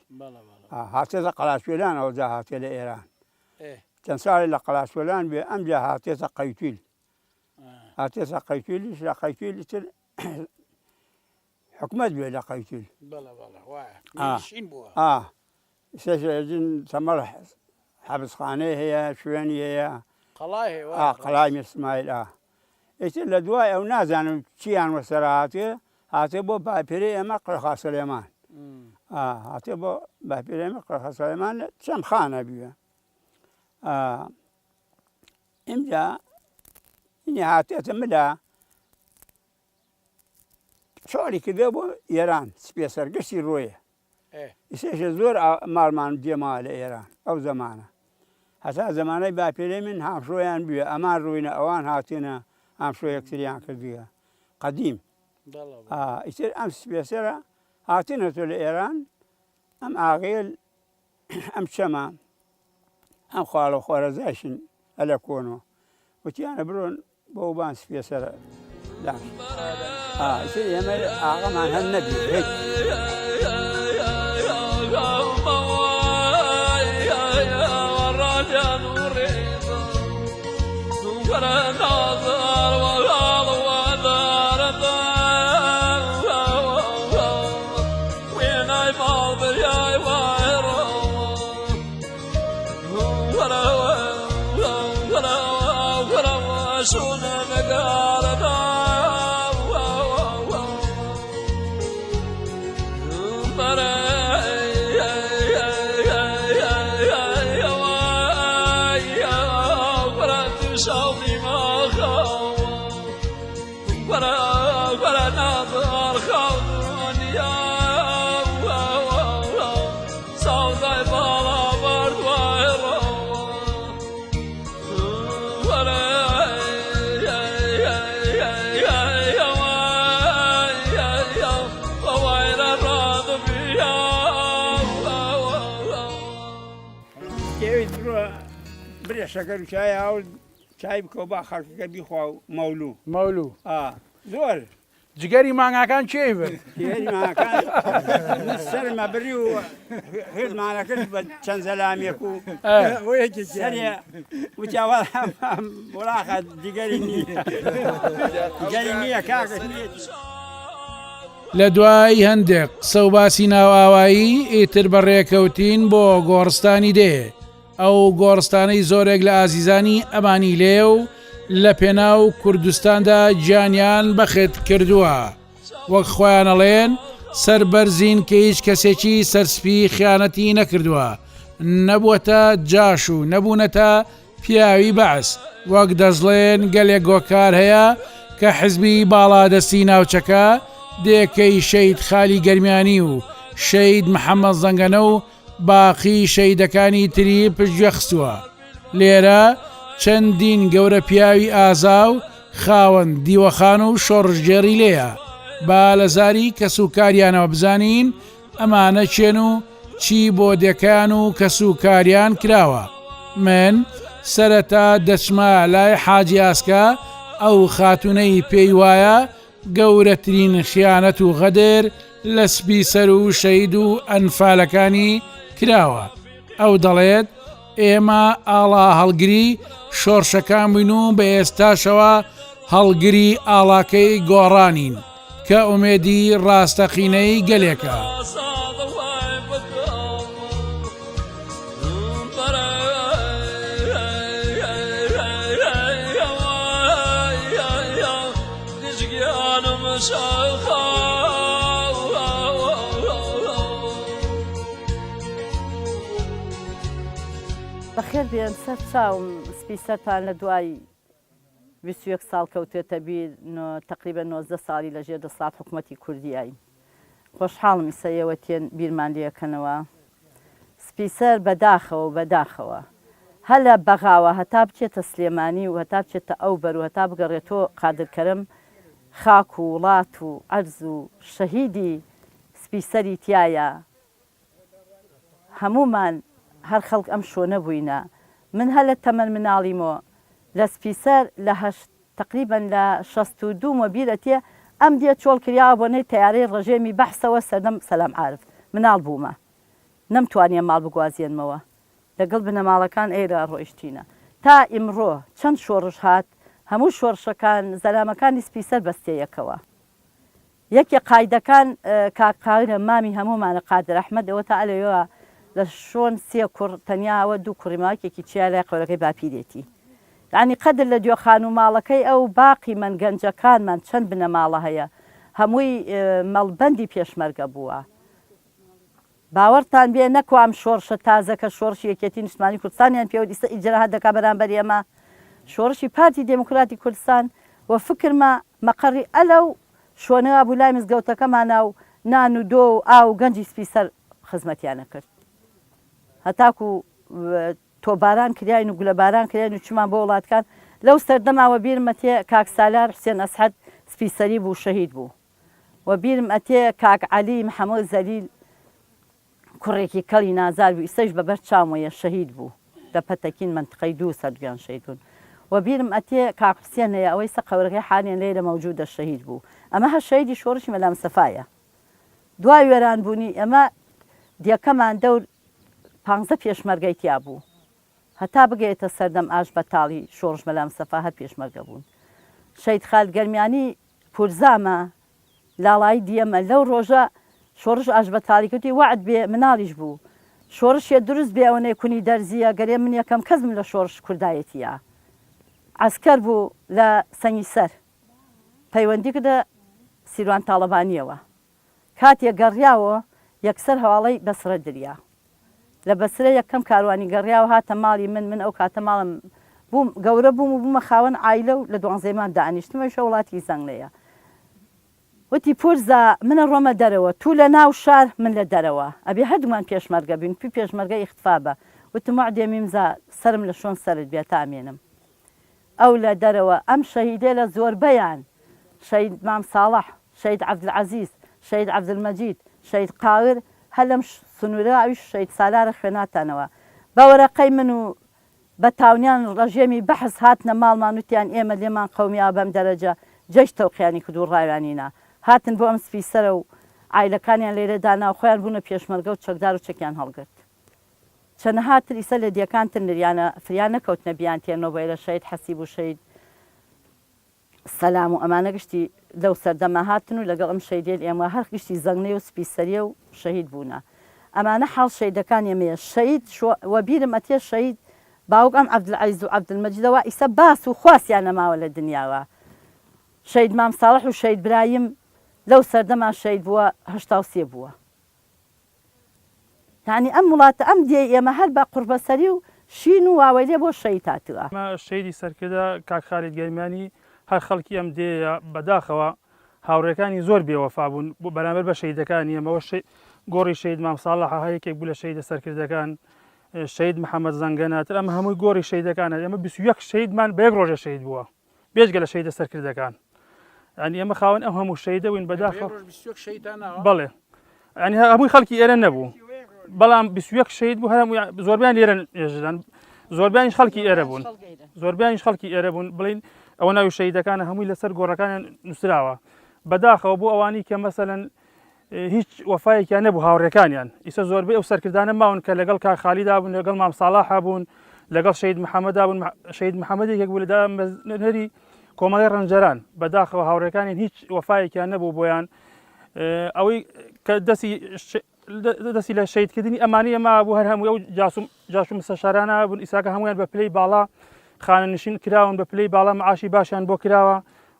هاتێتە قەڵاچوێلانەوە جا هاتێ لە ئێران چەند ساڵێ لە قەڵاچوێلان بێ ئەمجا هاتێتە قەیتویل هاتێتە قەیتویلیش لە قەیتویلی تر حکومەت بێ لە قەیتویل تەمەڵ حەبسخانەی هەیە شوێنی هەیە قەڵای میر سمایل ئا ئیتر لە دوای ئەو نازانم چیان وەسەرە هاتێ هاتێ بۆ باپیرەی ئێمە قڕخا سلێمان هاتێ بۆ باپیرەی ئێمە قڕخا سلێمان لە چەند خانە بیوە ئینجا ئینی هاتێتە ملا چۆڵی کردێ بۆ ئێران سپێ سەرگشتی ڕۆیە ئیسێشە زۆر ماڵمان جێماوە لە ئێران ئەو زەمانە هەتا زەمانەی باپیرەی من هامشۆیان بووە ئەمان ڕووینە ئەوان هاتێنە هامشۆ یەکتریان کردووە قەدیم ئیتر ئەم سپێسەرە هاتنە تۆ لە ئێران ئەم ئاغێل ئەم چەمە ئەم خاڵە خۆرەزایشن ئەلە کۆنۆ وتیانە برۆن بۆ بان سپیە سەر داش ئێمە ئاغەمان هەر نەبی هیچ. شەکەر و چای ئاو چای بکەوە با خەڵکەکە بیخوا و مەولوو مەولوو ئا زۆر جگەری مانگاکان کێی برد؟ جگەری مانگاکان من سەرم ئەبری و هێزمانە کرد بە چەند زەلامێک و سەرێ وتیا وڵاخە جگەری نییە جگەری نییە کاکە نییە. لە دوای هەندێک قسە و باسی ناو ئاوایی ئیتر بەڕێکەوتین بۆ گۆڕستانی دێ. ئەو گۆڕستانەی زۆرێک لە ئازیزانی ئەمانی لێیە و لە پێناو کوردستاندا گیانیان بەخت کردووە. وەک خۆیان ئەڵێن سەربەرزین کە هیچ کەسێکی سەرسپی خیانەتی نەکردووە، نەبووەتە جاش و نەبوونەتە پیاوی بەعس، وەک دەشڵێن گەلێک گۆکار هەیە کە حزبی باڵادەستی ناوچەکە دێکەی شەهید خالی گەرمیانی و شەهید محەمەد زەنگەنە و باقی شەهیدەکانی تری پشتگوێ خستووە. لێرە چەندین گەورە پیاوی ئازا و خاوەن دیوەخان و شۆڕشگێڕی لێیە. با لە زاری کەسوکاریانەوە بزانین ئەمانە کێن و چی بۆ دێکەیان و کەسوکاریان کراوە. من سەرەتا دەچمە لای حاجی ئاسکە، ئەو خاتوونەی پێی وایە گەورەترین خیانەت و غەدر لە سپی سەر و شەهید و ئەنفالەکانی کراوە. ئەو دەڵێت، ئێمە ئاڵا هەڵگری شۆڕشەکان بووین و بە ئێستاشەوە هەڵگری ئاڵاکەی گۆڕانین کە ئومێدی ڕاستەقینەی گەلێکە. گیانم شاخا. بەخێر بێن سەر چاوم سپی سەرتان لە دوای 21 ساڵ کەوتێتە بیر تقریبا 19 ساڵی لە ژێر دەسڵات حکوومەتی کوردیایی خۆشحاڵم ئیسە ئێوە تێن بیرمان لێکەنەوە سپیسەر بەداخەوە بەداخەوە هە لە بەغاوە هەتا بچێتە سلێمانی و هەتا بچێتە ئەو بەر و هەتا بگەڕێتۆ قادر کەرەم خاک و وڵات و عەرز و شەهیدی سپیسەری تیایە هەموومان هەر خەڵک ئەم شۆنە بووینە من هە لە تەمەن مناڵیمۆ لە سپیسەر لە هەشت تەقریبەن لە 62 مۆ بیر ئەتێ ئەم دیە چۆڵ کریاوە بۆنەی تەیارەی ڕژێمی بەعسەوە سەردەم سەلام عارف مناڵ بوومە نەمتوانیە ماڵ بگوازێنمەوە لەگەڵ بنەماڵەکان ئێرە ڕۆیشتینە تا ئیمڕۆ چەند شۆڕش هات هەموو شۆڕشەکان زەلامەکانی سپیسەر بەستێ یەکەوە یەکێ قایدەکان کاک قاهرە مامی هەموومانە قادر ئەحمەد ئەوەتا ئەلەوێوە لە شۆن سێ کوڕ تەنیا ئەوە دوو کوڕی ماوە یەکێکی چیا لای قەورەکەی باپیرێتی یانی قەدر لە دوێخان و ماڵەکەی ئەو باقی من گەنجەکانمان چەند بنەماڵە هەیە هەمووی مەڵبەندی پێشمەرگە بووە باوەڕتان بێ نەکوا ئەم شۆڕشە تازە کە شۆڕشی یەکێتی نیشتمانی کوردستانیان پێوت ئیستا ئیجراهات دەکا بەرامبەر ئێمە شۆڕشی پارتی دێموکراتی کوردستان و فکرمە مەقەڕی ئەلەو شۆنەوا بوو لای مزگەوتەکەمانا و نان و دۆ و ئاو و گەنجی سپی سەر خزمەتیان ئەکرد هەتاکو تۆپباران کریاین و گولەباران کریاین و چومان بۆ وڵاتکان لەو سەردەما وەبیرم ئەتێ کاک سالار حوسێن ئەسعەد سپی سەری بوو شەهید بوو. وە بیرم ئەتێ کاک عەلی محەمۆ زەلیل کوڕێکی کەڵی نازار بوو ئیستەش بە بەر چاومەیە شەهید بوو لە پەتەکین مەنتقەی دوو سەردویان شەهید بوون وە بیرم ئەتێ کاک حوسێن هەیە ئەوەی سە قەورەکەی حالیەن لەیرە مەوجودە شەهید بوو ئەمە هەر شەهیدی شۆڕشی مەلا مستەفایە دوای وێران بوونی ئێمە دێکەمان دەور پانزە پێشمەرگەی تیا بوو هەتا بگەیەتە سەردەم ئاش بەتاڵی شۆڕش مەلا مستەفا هەر پێشمەرگە بوون شەهید خالد گەرمیانی پورزامە لاڵایی دیەمە لەو ڕۆژە شۆڕش ئاشبەتاڵی کردی وەعد بێ مناڵیش بوو شۆڕشێ دروست بێ ئەوەنەی کونی دەرزیە گەرێ من یەکەم کەس بم لە شۆڕش کوردایەتیە عەسکەر بوو لە سەنگیسەر پەیوەندی کردە سیروان تاڵەبانیەوە کاتێ گەڕیاوە یەکسەر هەواڵەی بەسرە دریا. لە بەسرە یەکەم کاروانی گەڕیاوە هاتە ماڵی من، من ئەو کاتە ماڵم بووم، گەورە بووم و بوومە خاوەن عایلە و لە دوانزەیمان دانیشتم، ئەویش وڵاتی زەنگنەیە. وتی پورزا من ئەڕۆمە دەرەوە، توو لە ناو شار من لە دەرەوە، ئەبێ هەردوومان پێشمەرگە بین، توو پێشمەرگە ئیختفا بە. وتم وەعدێ میمزا سەرم لە شۆن سەرت بێ تا ئەمێنم. ئەو لە دەرەوە، ئەم شەهیدێلە زۆربەیان، شەهید مام ساڵح، شەهید عەبدولعەزیز، شەهید عەبدولمەجید، شەهید قاهر، هەر لەم سنوورە ئەویش شەهید سالارە خوێناتانەوە بە وەرەقەی من و بە تاونیان ڕژێمی بەحس هاتنە ماڵمان وتیان ئێمە لێمان قەومیاوە بەم دەرەجە جەیش تەوقیانی کرد و ڕاویانی نا هاتن بۆ ئەم سپی سەرە و عایلەکانیان لێرە دانا و خۆیان بوونە پێشمەرگە و چەکدار و چەکیان هەڵگرت. چەنەها تر ئیسە لە دێکان تر نریانە فریا نەکەوتنە بیان تێنەوە بۆ ئێرە شەهید حەسیب و شەهید سەلام و ئەمانە گشتی لەو سەردەمە هاتن و لەگەڵ ئەم شەهیدەیل ئێمە هەر گشتی زەنگنەی و سپی سەریە و شەهید بوونە ئەمانە حاڵ شەهیدەکان ئێمەیە شەهید شۆ وەبیرم ئەتێ شەهید باوک ئەم عەبدولعەزیز و عەبدولمەجیدە وا ئیسە باس و خواسیان نەماوە لە دنیاوە شەهید مام ساڵح و شەهید برایم لەو سەردەما شەهید بووە 83 بووە یانی ئەم وڵاتە ئەم دێی ئێمە هەر بە قوڕبەسەری و شین و واوەیلێ بۆ شەهید هاتووە. ئەمە شەهیدی سەرکردە کاک خالید گەرمیانی هەر خەڵکی ئەم دێیە بەداخەوە هاوڕێکانی زۆر بێوەفا بوون بۆ بەرامبەر بە شەهیدەکانی ئێمەوە گۆڕی شەهید مام ساڵح هەر یەکێک بوو لە شەهیدە سەرکردەکان شەهید محەممەد زەنگەنە تر ئەمە هەمووی گۆڕی شەهیدەکانە ئێمە 21 شەهیدمان بە یەک ڕۆژە شەهید بووە بێجگە لە شەهیدە سەرکردەکان یعنی ئێمە خاوەن ئەو هەموو شەهیدە بووین بەداخەوە بەڵێ یعنی هەمووی خەڵکی ئێرە نەبوو بەڵام 21 شەهید بوو هەموو زۆربیان لێرە نێژران زۆربیانیش خەڵکی ئێرە بوون زۆربیانیش خەڵکی ئێرە بوون بڵین ئەوە ناوی شەهیدەکانە هەمووی لەسەر گۆڕەکانیان نووسراوە بەداخەوە بۆ ئەوانی کە مەسەلەن هیچ وەفایەکیان نەبوو هاوڕێکانیان ئیسە زۆربەی ئەو سەرکردانە ماون کە لەگەڵ کاک خالیدا بوون لەگەڵ مام ساڵاحا بوون لەگەڵ شەهید محەممەدا بوون شەهید محەممەد یەکێک بوو لە دامەزرێنەری کۆمەڵی ڕەنجەران بەداخەوە هاوڕێکانیان هیچ وەفایەکیان نەبوو بۆیان ئەوەی کە دەستی دەستی لە شەیدکردنی ئەمانی ئەما بوو هەر هەموو ئەو جاسوم جاش و مستەشارانە بوون ئیساکە هەمویان بە پلەی باڵا خانەنشین کراون بە پلەی باڵا معاشی باشیان بۆ کراوە.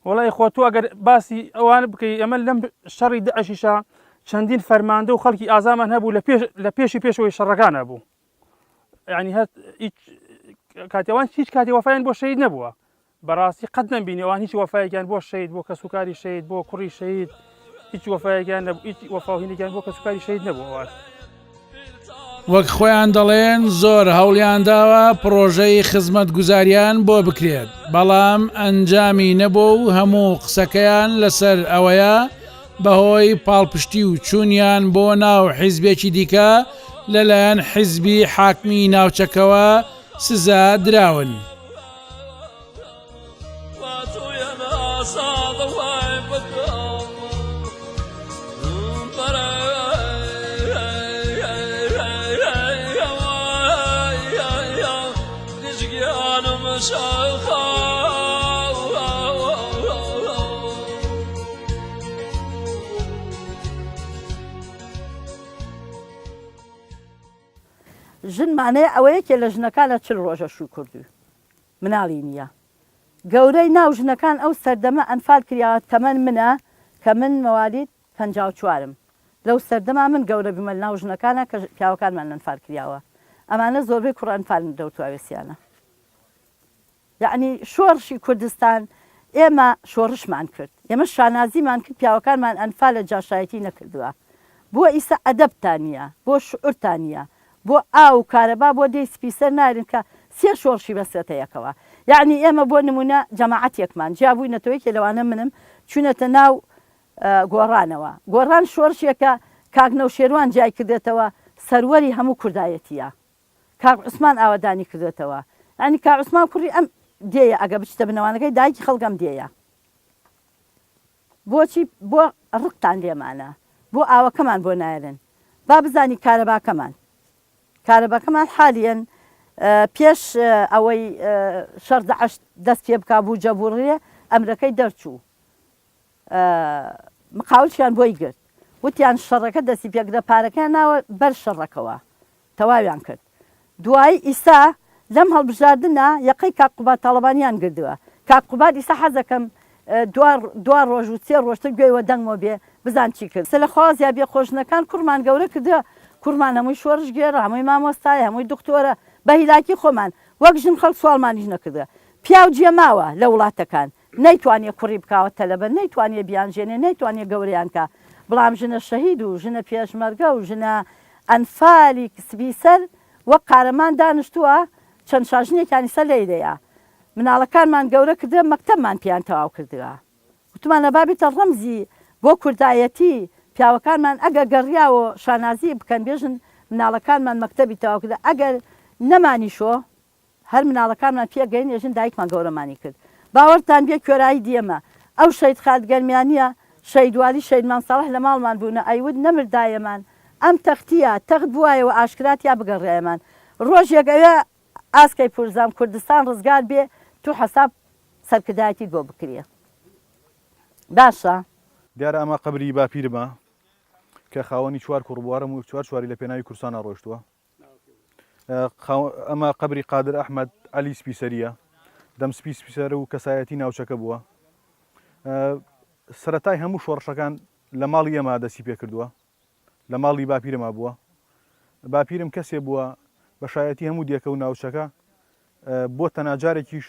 وەڵی خۆ تۆ ئەگەر باسی ئەوان بکەی ئەمە لەم شەڕی دەعشیشە چەندین فەرماندە و خەڵکی ئازامان هەبوو لە پێش لە پێشی پێشەوەی شەڕەکان هەبوو یعنی هەر هیچ کاتێوان هیچ کاتی وەفایان بۆ شەهید نەبووە بەڕاستی قەت نەمبینی ئەوان هیچ وەفایەکیان بۆ شەهید بۆ کەسوکاری شەهید بۆ کوڕی شەهید هیچ وەفایەکیان نەبوو هیچ وەفا و هینێکیان بۆ کەسوکاری شەهید نەبوو ئەوان. وەک خۆیان دەڵێن زۆر هەوڵیانداوە پڕۆژەی خزمەتگوزاریان بۆ بکرێت، بەڵام ئەنجامی نەبوو و هەموو قسەکەیان لەسەر ئەوەیە بەهۆی پاڵپشتی و چوونیان بۆ ناو حیزبێکی دیکە لەلایەن حیزبی حاکمی ناوچەکەوە سزا دراون. ژن مانای ئەوە یەکێ لە ژنەکانە چل ڕۆژە شوو کردووی مناڵی نییە گەورەی ناو ژنەکان ئەو سەردەمە ئەنفال کریاوە تەمەن منە کە من مەوالید 54م لەو سەردەما من گەورە بوومە لەناو ژنەکانە کە پیاوەکانمان ئەنفال کریاوە ئەمانە زۆربەی کوڕ ئەنفالن دەوتواوێسیانە یەعنی شۆڕشی کوردستان ئێمە شۆڕشمان کرد ئێمە شانازیمان کرد پیاوەکانمان ئەنفالە جاشایەتی نەکردوە بۆ ئیسە ئەدەبتان نیە بۆ شعورتان نیە بۆ ئاو و کارەبا بۆ دێی سپیسەر نارن کە سێ شۆڕشی بەسترەتە یەکەوە یەعنی ئێمە بۆ نمونە جەماعەتێکمان جیابوینەتەوە یەکێ لەوانە منم چونەتە ناو گۆڕانەوە گۆڕان شۆڕشێکە کاک نەوشێروان جیای کردێتەوە سەروەری هەموو کوردایەتیە کاک عوسمان ئاوەدانی کردۆتەوە یانی کاک عوسمان کوڕی ئەم دێیە ئەگە بچیتە بنەوانەکەی دایکی خەڵک ئەم دێیە بۆچی بۆ ڕقتان لێمانە بۆ ئاوەکەمان بۆ نایەرن با بزانی کارەباکەمان کارەباکەمان حالیەن پێش ئەوەی شەڕ داعش دەست پێ بکا بوو جەبوڕێ ئەمرەکەی دەرچوو مقاولشیان بۆی گرت وتیان شەڕەکە دەستی پێکردە پارەکەیان ناوە بەر شەڕەکەوە تەواویان کرد دوایی ئیستا لەم هەڵبژاردنە یەقەی کاک قوباد تاڵەبانیان گردوە کاک قوباد ئیستا حەزەکەم دوا دوا ڕۆژ و سێ ڕۆژتر گوێی وە دەنگمەوە بێ بزان چی کرد سە لە خوا زیا بێ خۆ ژنەکان کوڕمان گەورە کردوە کوڕمان هەمووی شۆڕشگێڕە هەمووی مامۆستایە هەمووی دختۆرە بە هیلاکی خۆمان وەک ژن خەڵک سواڵمانیش نەکردوە پیاو جێماوە لە وڵاتەکان نەیتوانیە کوڕی بکاوە تەلەبە نەیتوانیە بیانژێنێ نەیتوانیە گەورەیان کا بڵام ژنە شەهید و ژنە پێشمەرگە و ژنە ئەنفالی سپی سەر وەک قارەمان دانشتووە چەند شاژنێکیانی سەر لێیدەیا مناڵەکانمان گەورە کردوە مەکتەبمان پێیان تەواو کردوە وتمانە با بیتە ڕەمزی بۆ کوردایەتی پیاوەکانمان ئەگەر گەڕیاوە شانازی بکەن بێژن مناڵەکانمان مەکتەبی تەواو کردە ئەگەر نەمانیشۆ هەر مناڵەکانمان پێ گەین ئێژن دایکمان گەورەمانی کرد باوەرتان بێ کوێرایی دیەمە ئەو شەید خالد گەرمیانیە شەید والی شەید مام ساڵح لە ماڵمان بوونە ئەیوت نەمر دایەمان ئەم تەختیە تەخت بوایەوە ئاشکرا تیا بگەڕیایەمان ڕۆژێک ئەوێ ئاسکەی پورزام کوردستان ڕزگار بێ تو حەساب سەرکردایەتیت بۆ بکریێ باشە. دیارە ئەمە قەبری باپیرمە کە خاوەنی چوار کوڕ بووە، هەر هەموو چوار چواری لە پێناوی کوردستانا ڕۆیشتووە. ئەمە قەبری قادر ئەحمەد عەلی سپیسەریە، دەم سپی سپیسەر و کەسایەتی ناوچەکە بووە. سەرەتای هەموو شۆڕشەکان لە ماڵی ئێمە دەستی پێکردووە، لە ماڵی باپیرەما بووە. باپیرم کەسێ بووە بە شایەتی هەموو دێکە و ناوچەکە بۆ تەناجارێکیش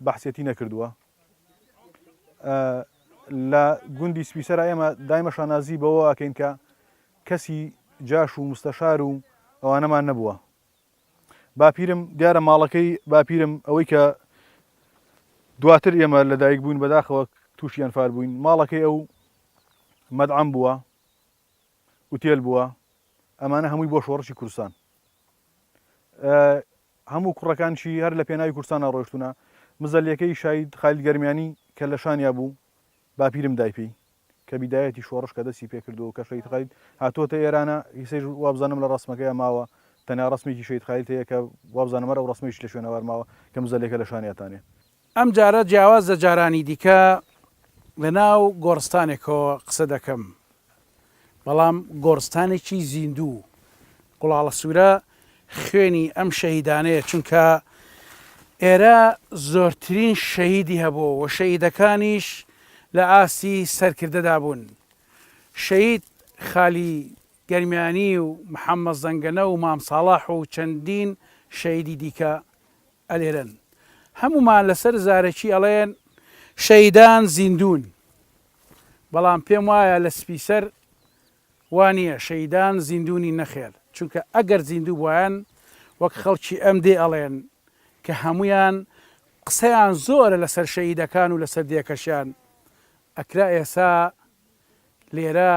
بەحسێتی نەکردووە. لە گوندی سپیسەرا ئێمە دایمە شانازی بەوە ئەکەین کە کەسی جاش و مستەشار و ئەوانەمان نەبووە. باپیرم دیارە ماڵەکەی باپیرم ئەوەی کە دواتر ئێمە لەدایک بووین بەداخەوە تووشی ئەنفال بووین ماڵەکەی ئەو مەدعەم بووە ئوتێل بووە ئەمانە هەمووی بۆ شۆڕشی کوردستان هەموو کوڕەکانشی هەر لە پێناوی کوردستانا ڕۆیشتوونە. مزەلیەکەی شاید خالید گەرمیانی کە لە شانیا بوو باپیرم دای پێی کە بیدایەتی شۆڕش کە دەستی پێ کردووە و کە شەهید خالید هاتووەتە ئێرانە ئیسەیش وابزانم لە ڕەسمەکەیا ماوە تەنیا ڕەسمێکی شەهید خالید هەیە کە وابزانم هەر ئەو ڕەسمەیش لە شوێنەوار ماوە کە مزەلیەکە لە شانیاتانێ. ئەم جارە جیاواز لە جارانی دیکە لە ناو گۆڕستانێکەوە قسە دەکەم، بەڵام گۆڕستانێکی زیندوو، گوڵاڵە سوورە خوێنی ئەم شەهیدانەیە، چونکە. ئێرە زۆرترین شەهیدی هەبوو و شەهیدەکانیش لە ئاستی سەرکردەدا بوون. شەهید خالی گەرمیانی و محەمەد زەنگەنە و مام ساڵح و چەندین شەهیدی دیکە ئەلێرەن. هەموومان لەسەر زارەکی ئەڵێن شەهیدان زیندوون، بەڵام پێم وایە لە سپیسەر وا نییە، شەهیدان زیندوو نین نەخێر، چونکە ئەگەر زیندوو بوایەن وەک خەڵکی ئەم دێ ئەڵێن کە هەموویان قسەیان زۆرە لەسەر شەهیدەکان و لەسەر دێکەشیان ئەکرا ئێسا لێرە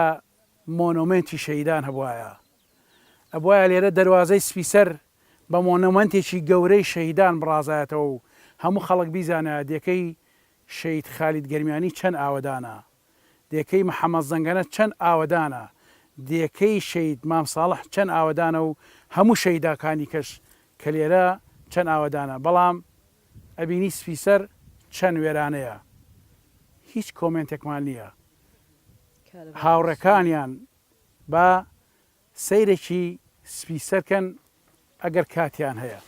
مۆنۆمێنتی شەهیدان هەبوایە ئەبوایە لێرە دەروازەی سپیسەر بە مۆنۆمێنتێکی گەورەی شەهیدان بڕازایەتەوە و هەموو خەڵک بیزانایە دێکەی شەهید خالید گەرمیانی چەند ئاوەدانە دێکەی محەمەد زەنگەنە چەند ئاوەدانە، دێکەی شەهید مام ساڵح چەند ئاوەدانە و هەموو شەهیداکانی کەش کە لێرە چەند ئاوەدانە، بەڵام ئەبینی سپیسەر چەند وێرانەیە. هیچ کۆمێنتێکمان نییە. هاوڕێکانیان با سەیرێکی سپیسەر کەن ئەگەر کاتیان هەیە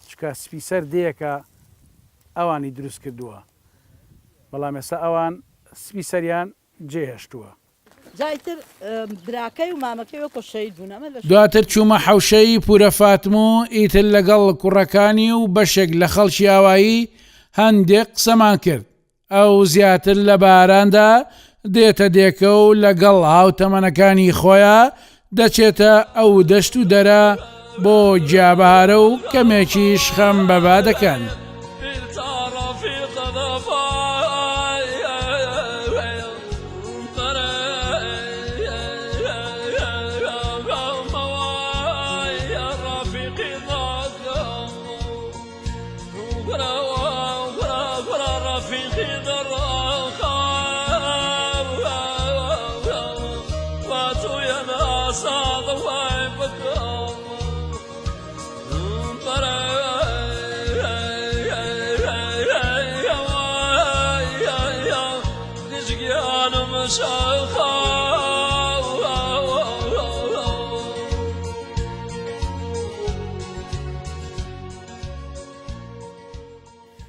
چونکە سپیسەر دێیەکە ئەوانی دروست کردووە بەڵام ئێستا ئەوان سپیسەریان جێهێشتووە. جا ئیتر براکەی و مامەکەی وەکۆ شەهید بوون ئەمە لە. دواتر چوومە حەوشەی پورە فاتم و ئیتر لەگەڵ کوڕەکانی و بەشێک لە خەڵکی ئاوایی هەندێک قسەمان کرد. ئەو زیاتر لە باراندا دێتە دێکە و لەگەڵ هاوتەمەنەکانی خۆیا دەچێتە ئەو دەشت و دەرە بۆ گیابەهارە و کەمێکیش خەم بە با دەکەن.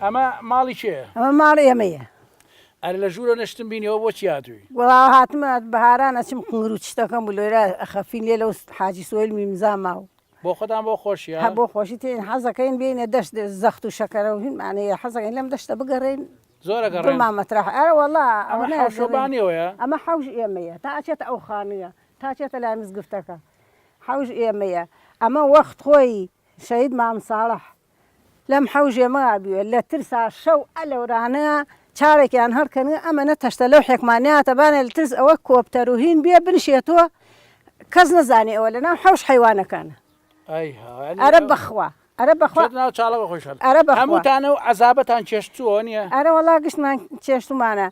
ئەمە ماڵی کێیە؟ ئەمە ماڵی ئێمەیە. ئەرێ لە ژوورە نەشتم بینیەوە بۆ چی هاتووی؟ وەڵا هاتمە بەهاران ئەچم قنگر و چشتەکەم بوو لێرە ئەخەفین لێ لەو حاجی سۆیل میمزا ماو. بۆ خۆتان بۆ خۆشیە؟ هە بۆ خۆشی تێین حەزەکەین بێینە دەشت زەخت و شەکەرە و هینمان هەیە حەزەکەین لەم دەشتە بگەڕێین زۆر ئەگەڕێن؟ دڵمان مەترەحە ئەرە وەڵا ئەمە حەوشە بانیەوەیە؟ ئەمە حەوش ئێمەیە تا ئەچێتە ئەو خانوویە تا ئەچێتە لای مزگفتەکە حەوش ئێمەیە ئەمە وەخت خۆی شەهید مام ساڵح لەم حەوژێ مابوێ لە ترسا شەو ئەلەورانە چاوێکیان هەڵکەنێ ئەمەنە تەشتە لەوحێکمان نەیاتە بانێ لە ترس ئەوە کۆپتەر و هین بێ بنشێتۆ کەس نەزانێ ئەوە لە ناو حەوش حەیوانەکانە ئەرە بەخوا ئەرە بەخوا ناو چاڵەوە خۆشحاڵ ئەرە بەخوا هەمووتانە و عەزابەتان چێشتووە نییە؟ ئەرە وەڵا گشتمان چێشتومانە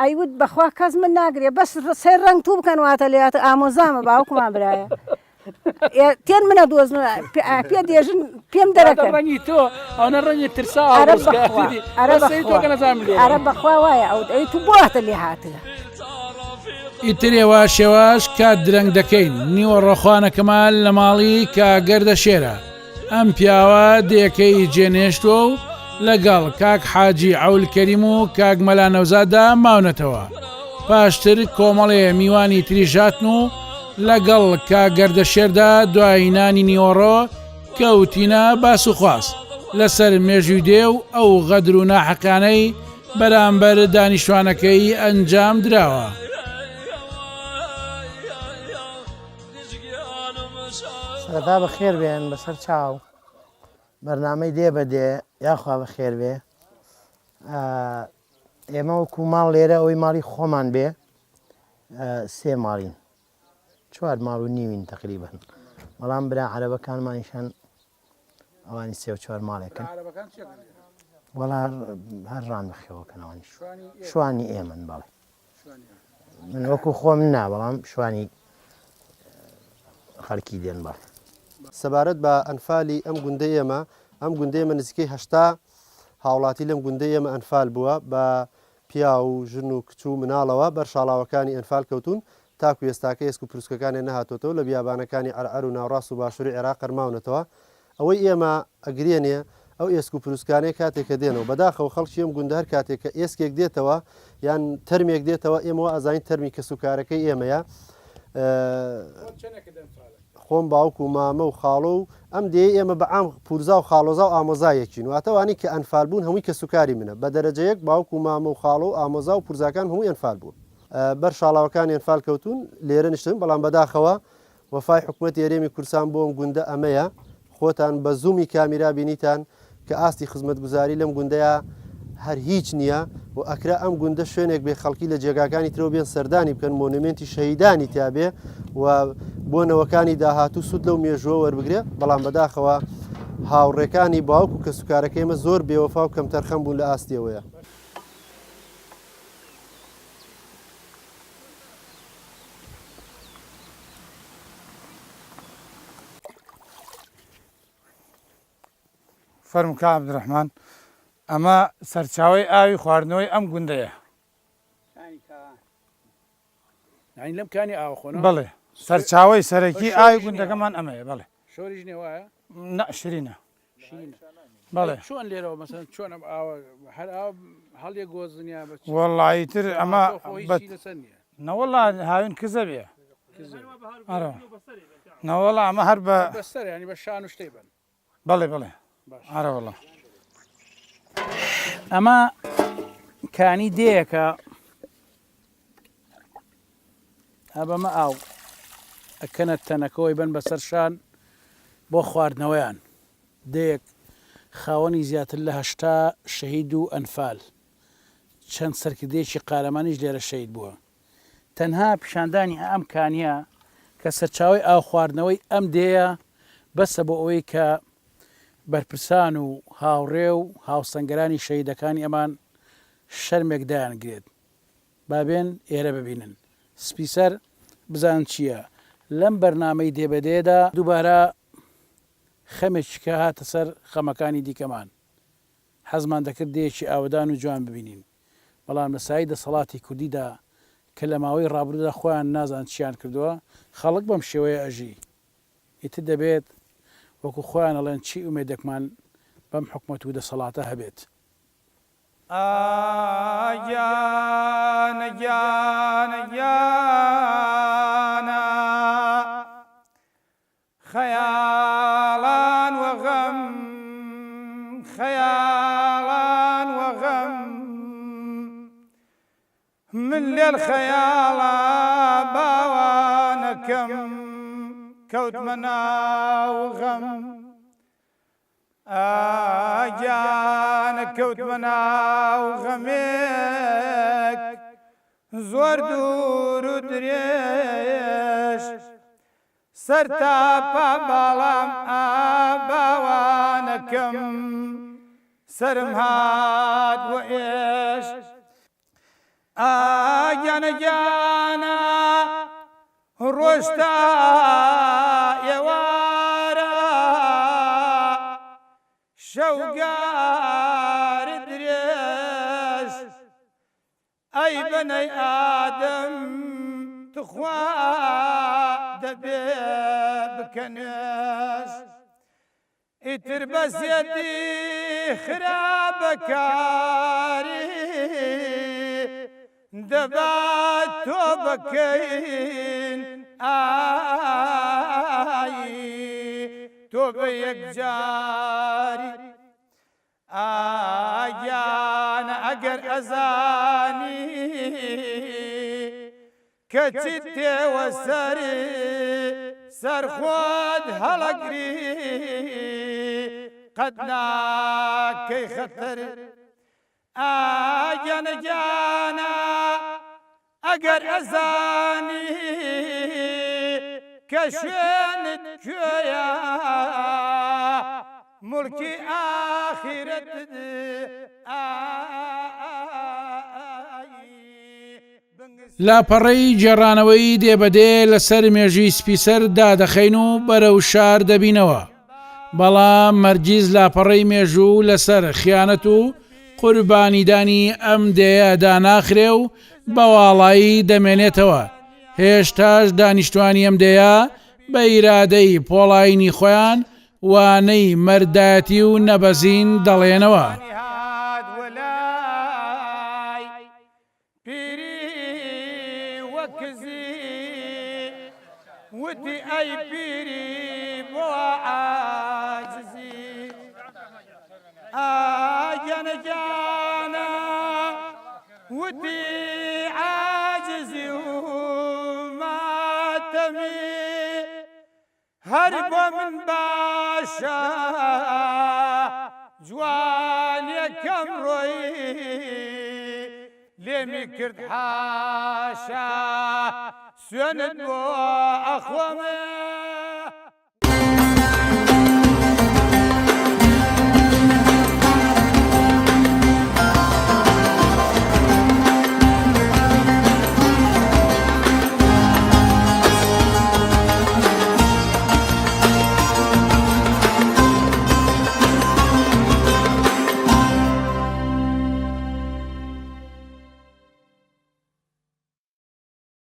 ئەیوت بەخوا کەس من ناگرێ بەس سەیر ڕەنگ تو بکەن واتە لێیاتە ئامۆزامە باوکمان برایە تێن منە دۆزن پێ دێژن پێم دەرەکەن ڕەنگی تۆ ئەوە ڕەنگی ترسا ئەرە بەخوا وایە ئەو ئەی تو بۆتە لێ هاتە ئیتر هێواش هێواش کات درەنگ دەکەین نیوەڕۆخوانەکەمان لە ماڵی کاگەردەشێرە ئەم پیاوە دێکەی جێنێشتووە و لەگەڵ کاک حاجی عەول کەریم و کاک مەلا نەوزاددا ماونەتەوە. پاشتر کۆمەڵێ میوانی تریش هاتن و لەگەڵ کاک گەردەشێردا دوای نانی نیوەڕۆ کەوتینە باس و خواس لەسەر مێژووی دێ و ئەو غەدر و ناحەقیانەی بەرامبەر دانیشتوانەکەی ئەنجام دراوە. سەرەتا بەخێر بێن بەسەر چاو بەرنامەی دێ بە دێ یاخوا بەخێر بێ ئێمە وەکو ماڵ لێرە ئەوەی ماڵی خۆمان بێ سێ ماڵین چوار ماڵ و نیوین تقریبن بەڵام برا عەرەبەکانمانیشان ئەوانی سێ و چوار ماڵێکن وەڵا هەر ڕان بەخێوەکەن ئەوانیش شوانی ئێمەن بەڵێ من وەکو خۆم نا بەڵام شوانی خەڵکی دێن بەڵێ. سەبارەت بە ئەنفالی ئەم گوندەی ئێمە، ئەم گوندەی ئێمە نزیکەی 80 هاوڵاتی لەم گوندەی ئێمە ئەنفال بووە بە پیاو و ژن و کچ و مناڵەوە بەر شاڵاوەکانی ئەنفال کەوتوون تاکو ئێستاکە ئێسک و پروسکەکانیان نەهاتۆتەوە لە بیابانەکانی عەرعەر و ناوڕاست و باشووری عێراق هەر ماونەتەوە ئەوەی ئێمە ئەگرێنێ. ئەو ئێسک و پروسکانەیە کاتێک کە دێنەوە بەداخەوە خەڵکی ئەم گوندە هەر کاتێک کە ئێسکێک دێتەوە یان تەرمێک دێتەوە ئێمە وا ئەزانین تەرمی کەسوکارەکەی ئێمەیە خۆم باوک و مامە و خاڵۆ و ئەم دێیەی ئێمە بە عام پورزا و خاڵۆزا و ئامۆزا یەکین واتە وانەی کە ئەنفال بوون هەمووی کەسوکاری منە بە دەرەجە یەک باوک و مامە و خاڵۆ و ئامۆزا و پورزاکانم هەمووی ئەنفال بوون بەر شاڵاوەکانی ئەنفال کەوتوون لێرە نیشتن بەڵام بەداخەوە وەفای حکومەتی هەرێمی کوردستان بۆ ئەم گوندە ئەمەیە، خۆتان بە زوومی کامیرا بینیتان کە ئاستی خزمەتگوزاری لەم گوندەیا هەر هیچ نییە و ئەکرا ئەم گوندە شوێنێک بێ خەڵکی لە جێگاکانی ترەوە بێن سەردانی بکەن مۆنومێنتی شەهیدانی تیا بێ و بۆ نەوەکانی داهاتوو سوود لەو مێژووە وەربگرێ بەڵام بەداخەوە هاوڕێکانی باوک و کەسوکارەکەی ئێمە زۆر بێوەفا و کەمتەرخەم بوون لە ئاستی ئەوەیا. فەرموو کاک عەبدولڕەحمان ئەمە سەرچاوەی ئاوی خواردنەوەی ئەم گوندەیە. یانی لەم کانی ئاوە خۆنەوە؟ بەڵێ سەرچاوەی سەرەکی ئاوی گوندەکەمان ئەمەیە بەڵێ. شۆریش نییە وایە؟ نا شرینە. بەڵێ چۆن لێرەوە مەسەن چۆن ئەم ئاوە هەر ئاو هەڵیە گۆزن یا بە وەڵی تر ئەمە نەوەڵا هاوین کزە بێ نەوەڵا ئەمە هەر بە بەسەر ینی بە شان و شتەی بن بەڵێ بەڵێ ئارەوەڵا ئەمە کانی دێیەکە ئەبەمە ئاو ئەکەنە تەنەکەوەی بن بەسەر شان بۆ خواردنەوەیان دێیەک خاوەنی زیاتر لە 80 شەهید و ئەنفال چەند سەرکردەیەکی قارەمانیش لێرە شەهید بووە تەنها پیشاندانی ئەم کانیە کە سەرچاوەی ئاو خواردنەوەی ئەم دێیە بەسە بۆ ئەوەی کە بەرپرسان و هاوڕێ و هاوسەنگەرانی شەهیدەکانی ئەمان شەرمێک دایانگرێت با بێن ئێرە ببینن سپیسەر بزانن چییە لەم بەرنامەی دێ بە دێدا دووبارە خەمێکی کە هاتە سەر خەمەکانی دیکەمان حەزمان دەکرد دێیەکی ئاوەدان و جوان ببینین بەڵام لە سایەی دەسەڵاتی کوردیدا کە لە ماوەی ڕابردوودا خۆیان نازان چیان کردووە خەڵک بەم شێوەیە ئەژی ئیتر دەبێت وەکو خۆیان ئەڵێن چی ئومێدێکمان بەم حکومەت و دەسەڵاتە هەبێت. ئا گیانە گیانە گیانە خەیاڵان وە غەم خەیاڵان وە غەم من لێل خەیاڵا باوانەکەم کەوتمە ناو غەم ئا گیانە کەوتمە ناو غەمێک زۆر دوور و درێژ سەر تا پا باڵام ئا باوانەکەم سەرم هات وە ئێش ئا گیانە گیانە ڕۆژ تا ئێوارە شەوگار درێژ ئەی بەنەی ئادەم تخوا دەبێ بکە نوێژ ئیتر بەسیەتی خراپەکاری دەبا تۆ بکەین ئای تۆ بە یەکجاری ئا گیانە ئەگەر ئەزانی کە چیت تێوە سەری سەر خۆت هەڵەگری قەت ناکەی خەتەر ئا گیانە گیانە ئەگەر ئەزانی کە شوێنت کوێیە موڵکی ئاخیرەتت ئای. لاپەڕەی گێڕانەوەی دێ بە دێ لەسەر مێژووی سپیسەر دادەخەین و بەرەو شار دەبینەوە، بەڵام هەرگیز لاپەڕەی مێژوو لەسەر خیانەت و قوربانیدانی ئەم دێیە داناخرێ و بە واڵایی دەمێنێتەوە، هێشتاش دانیشتوانی ئەم دێیە بە ئیرادەی پۆڵایینی خۆیان. وانەی مەردایەتی و نەبەزین دەڵێنەوە. پیری وە کزی وتی ئەی پیری بۆ عاجزی ئا گیانە گیانە وتی عاجزی و ماتەمی هەر بۆ من باشە جوانیەکەم ڕۆیی لێمی کرد حاشا سوێنت بۆ ئەخۆم.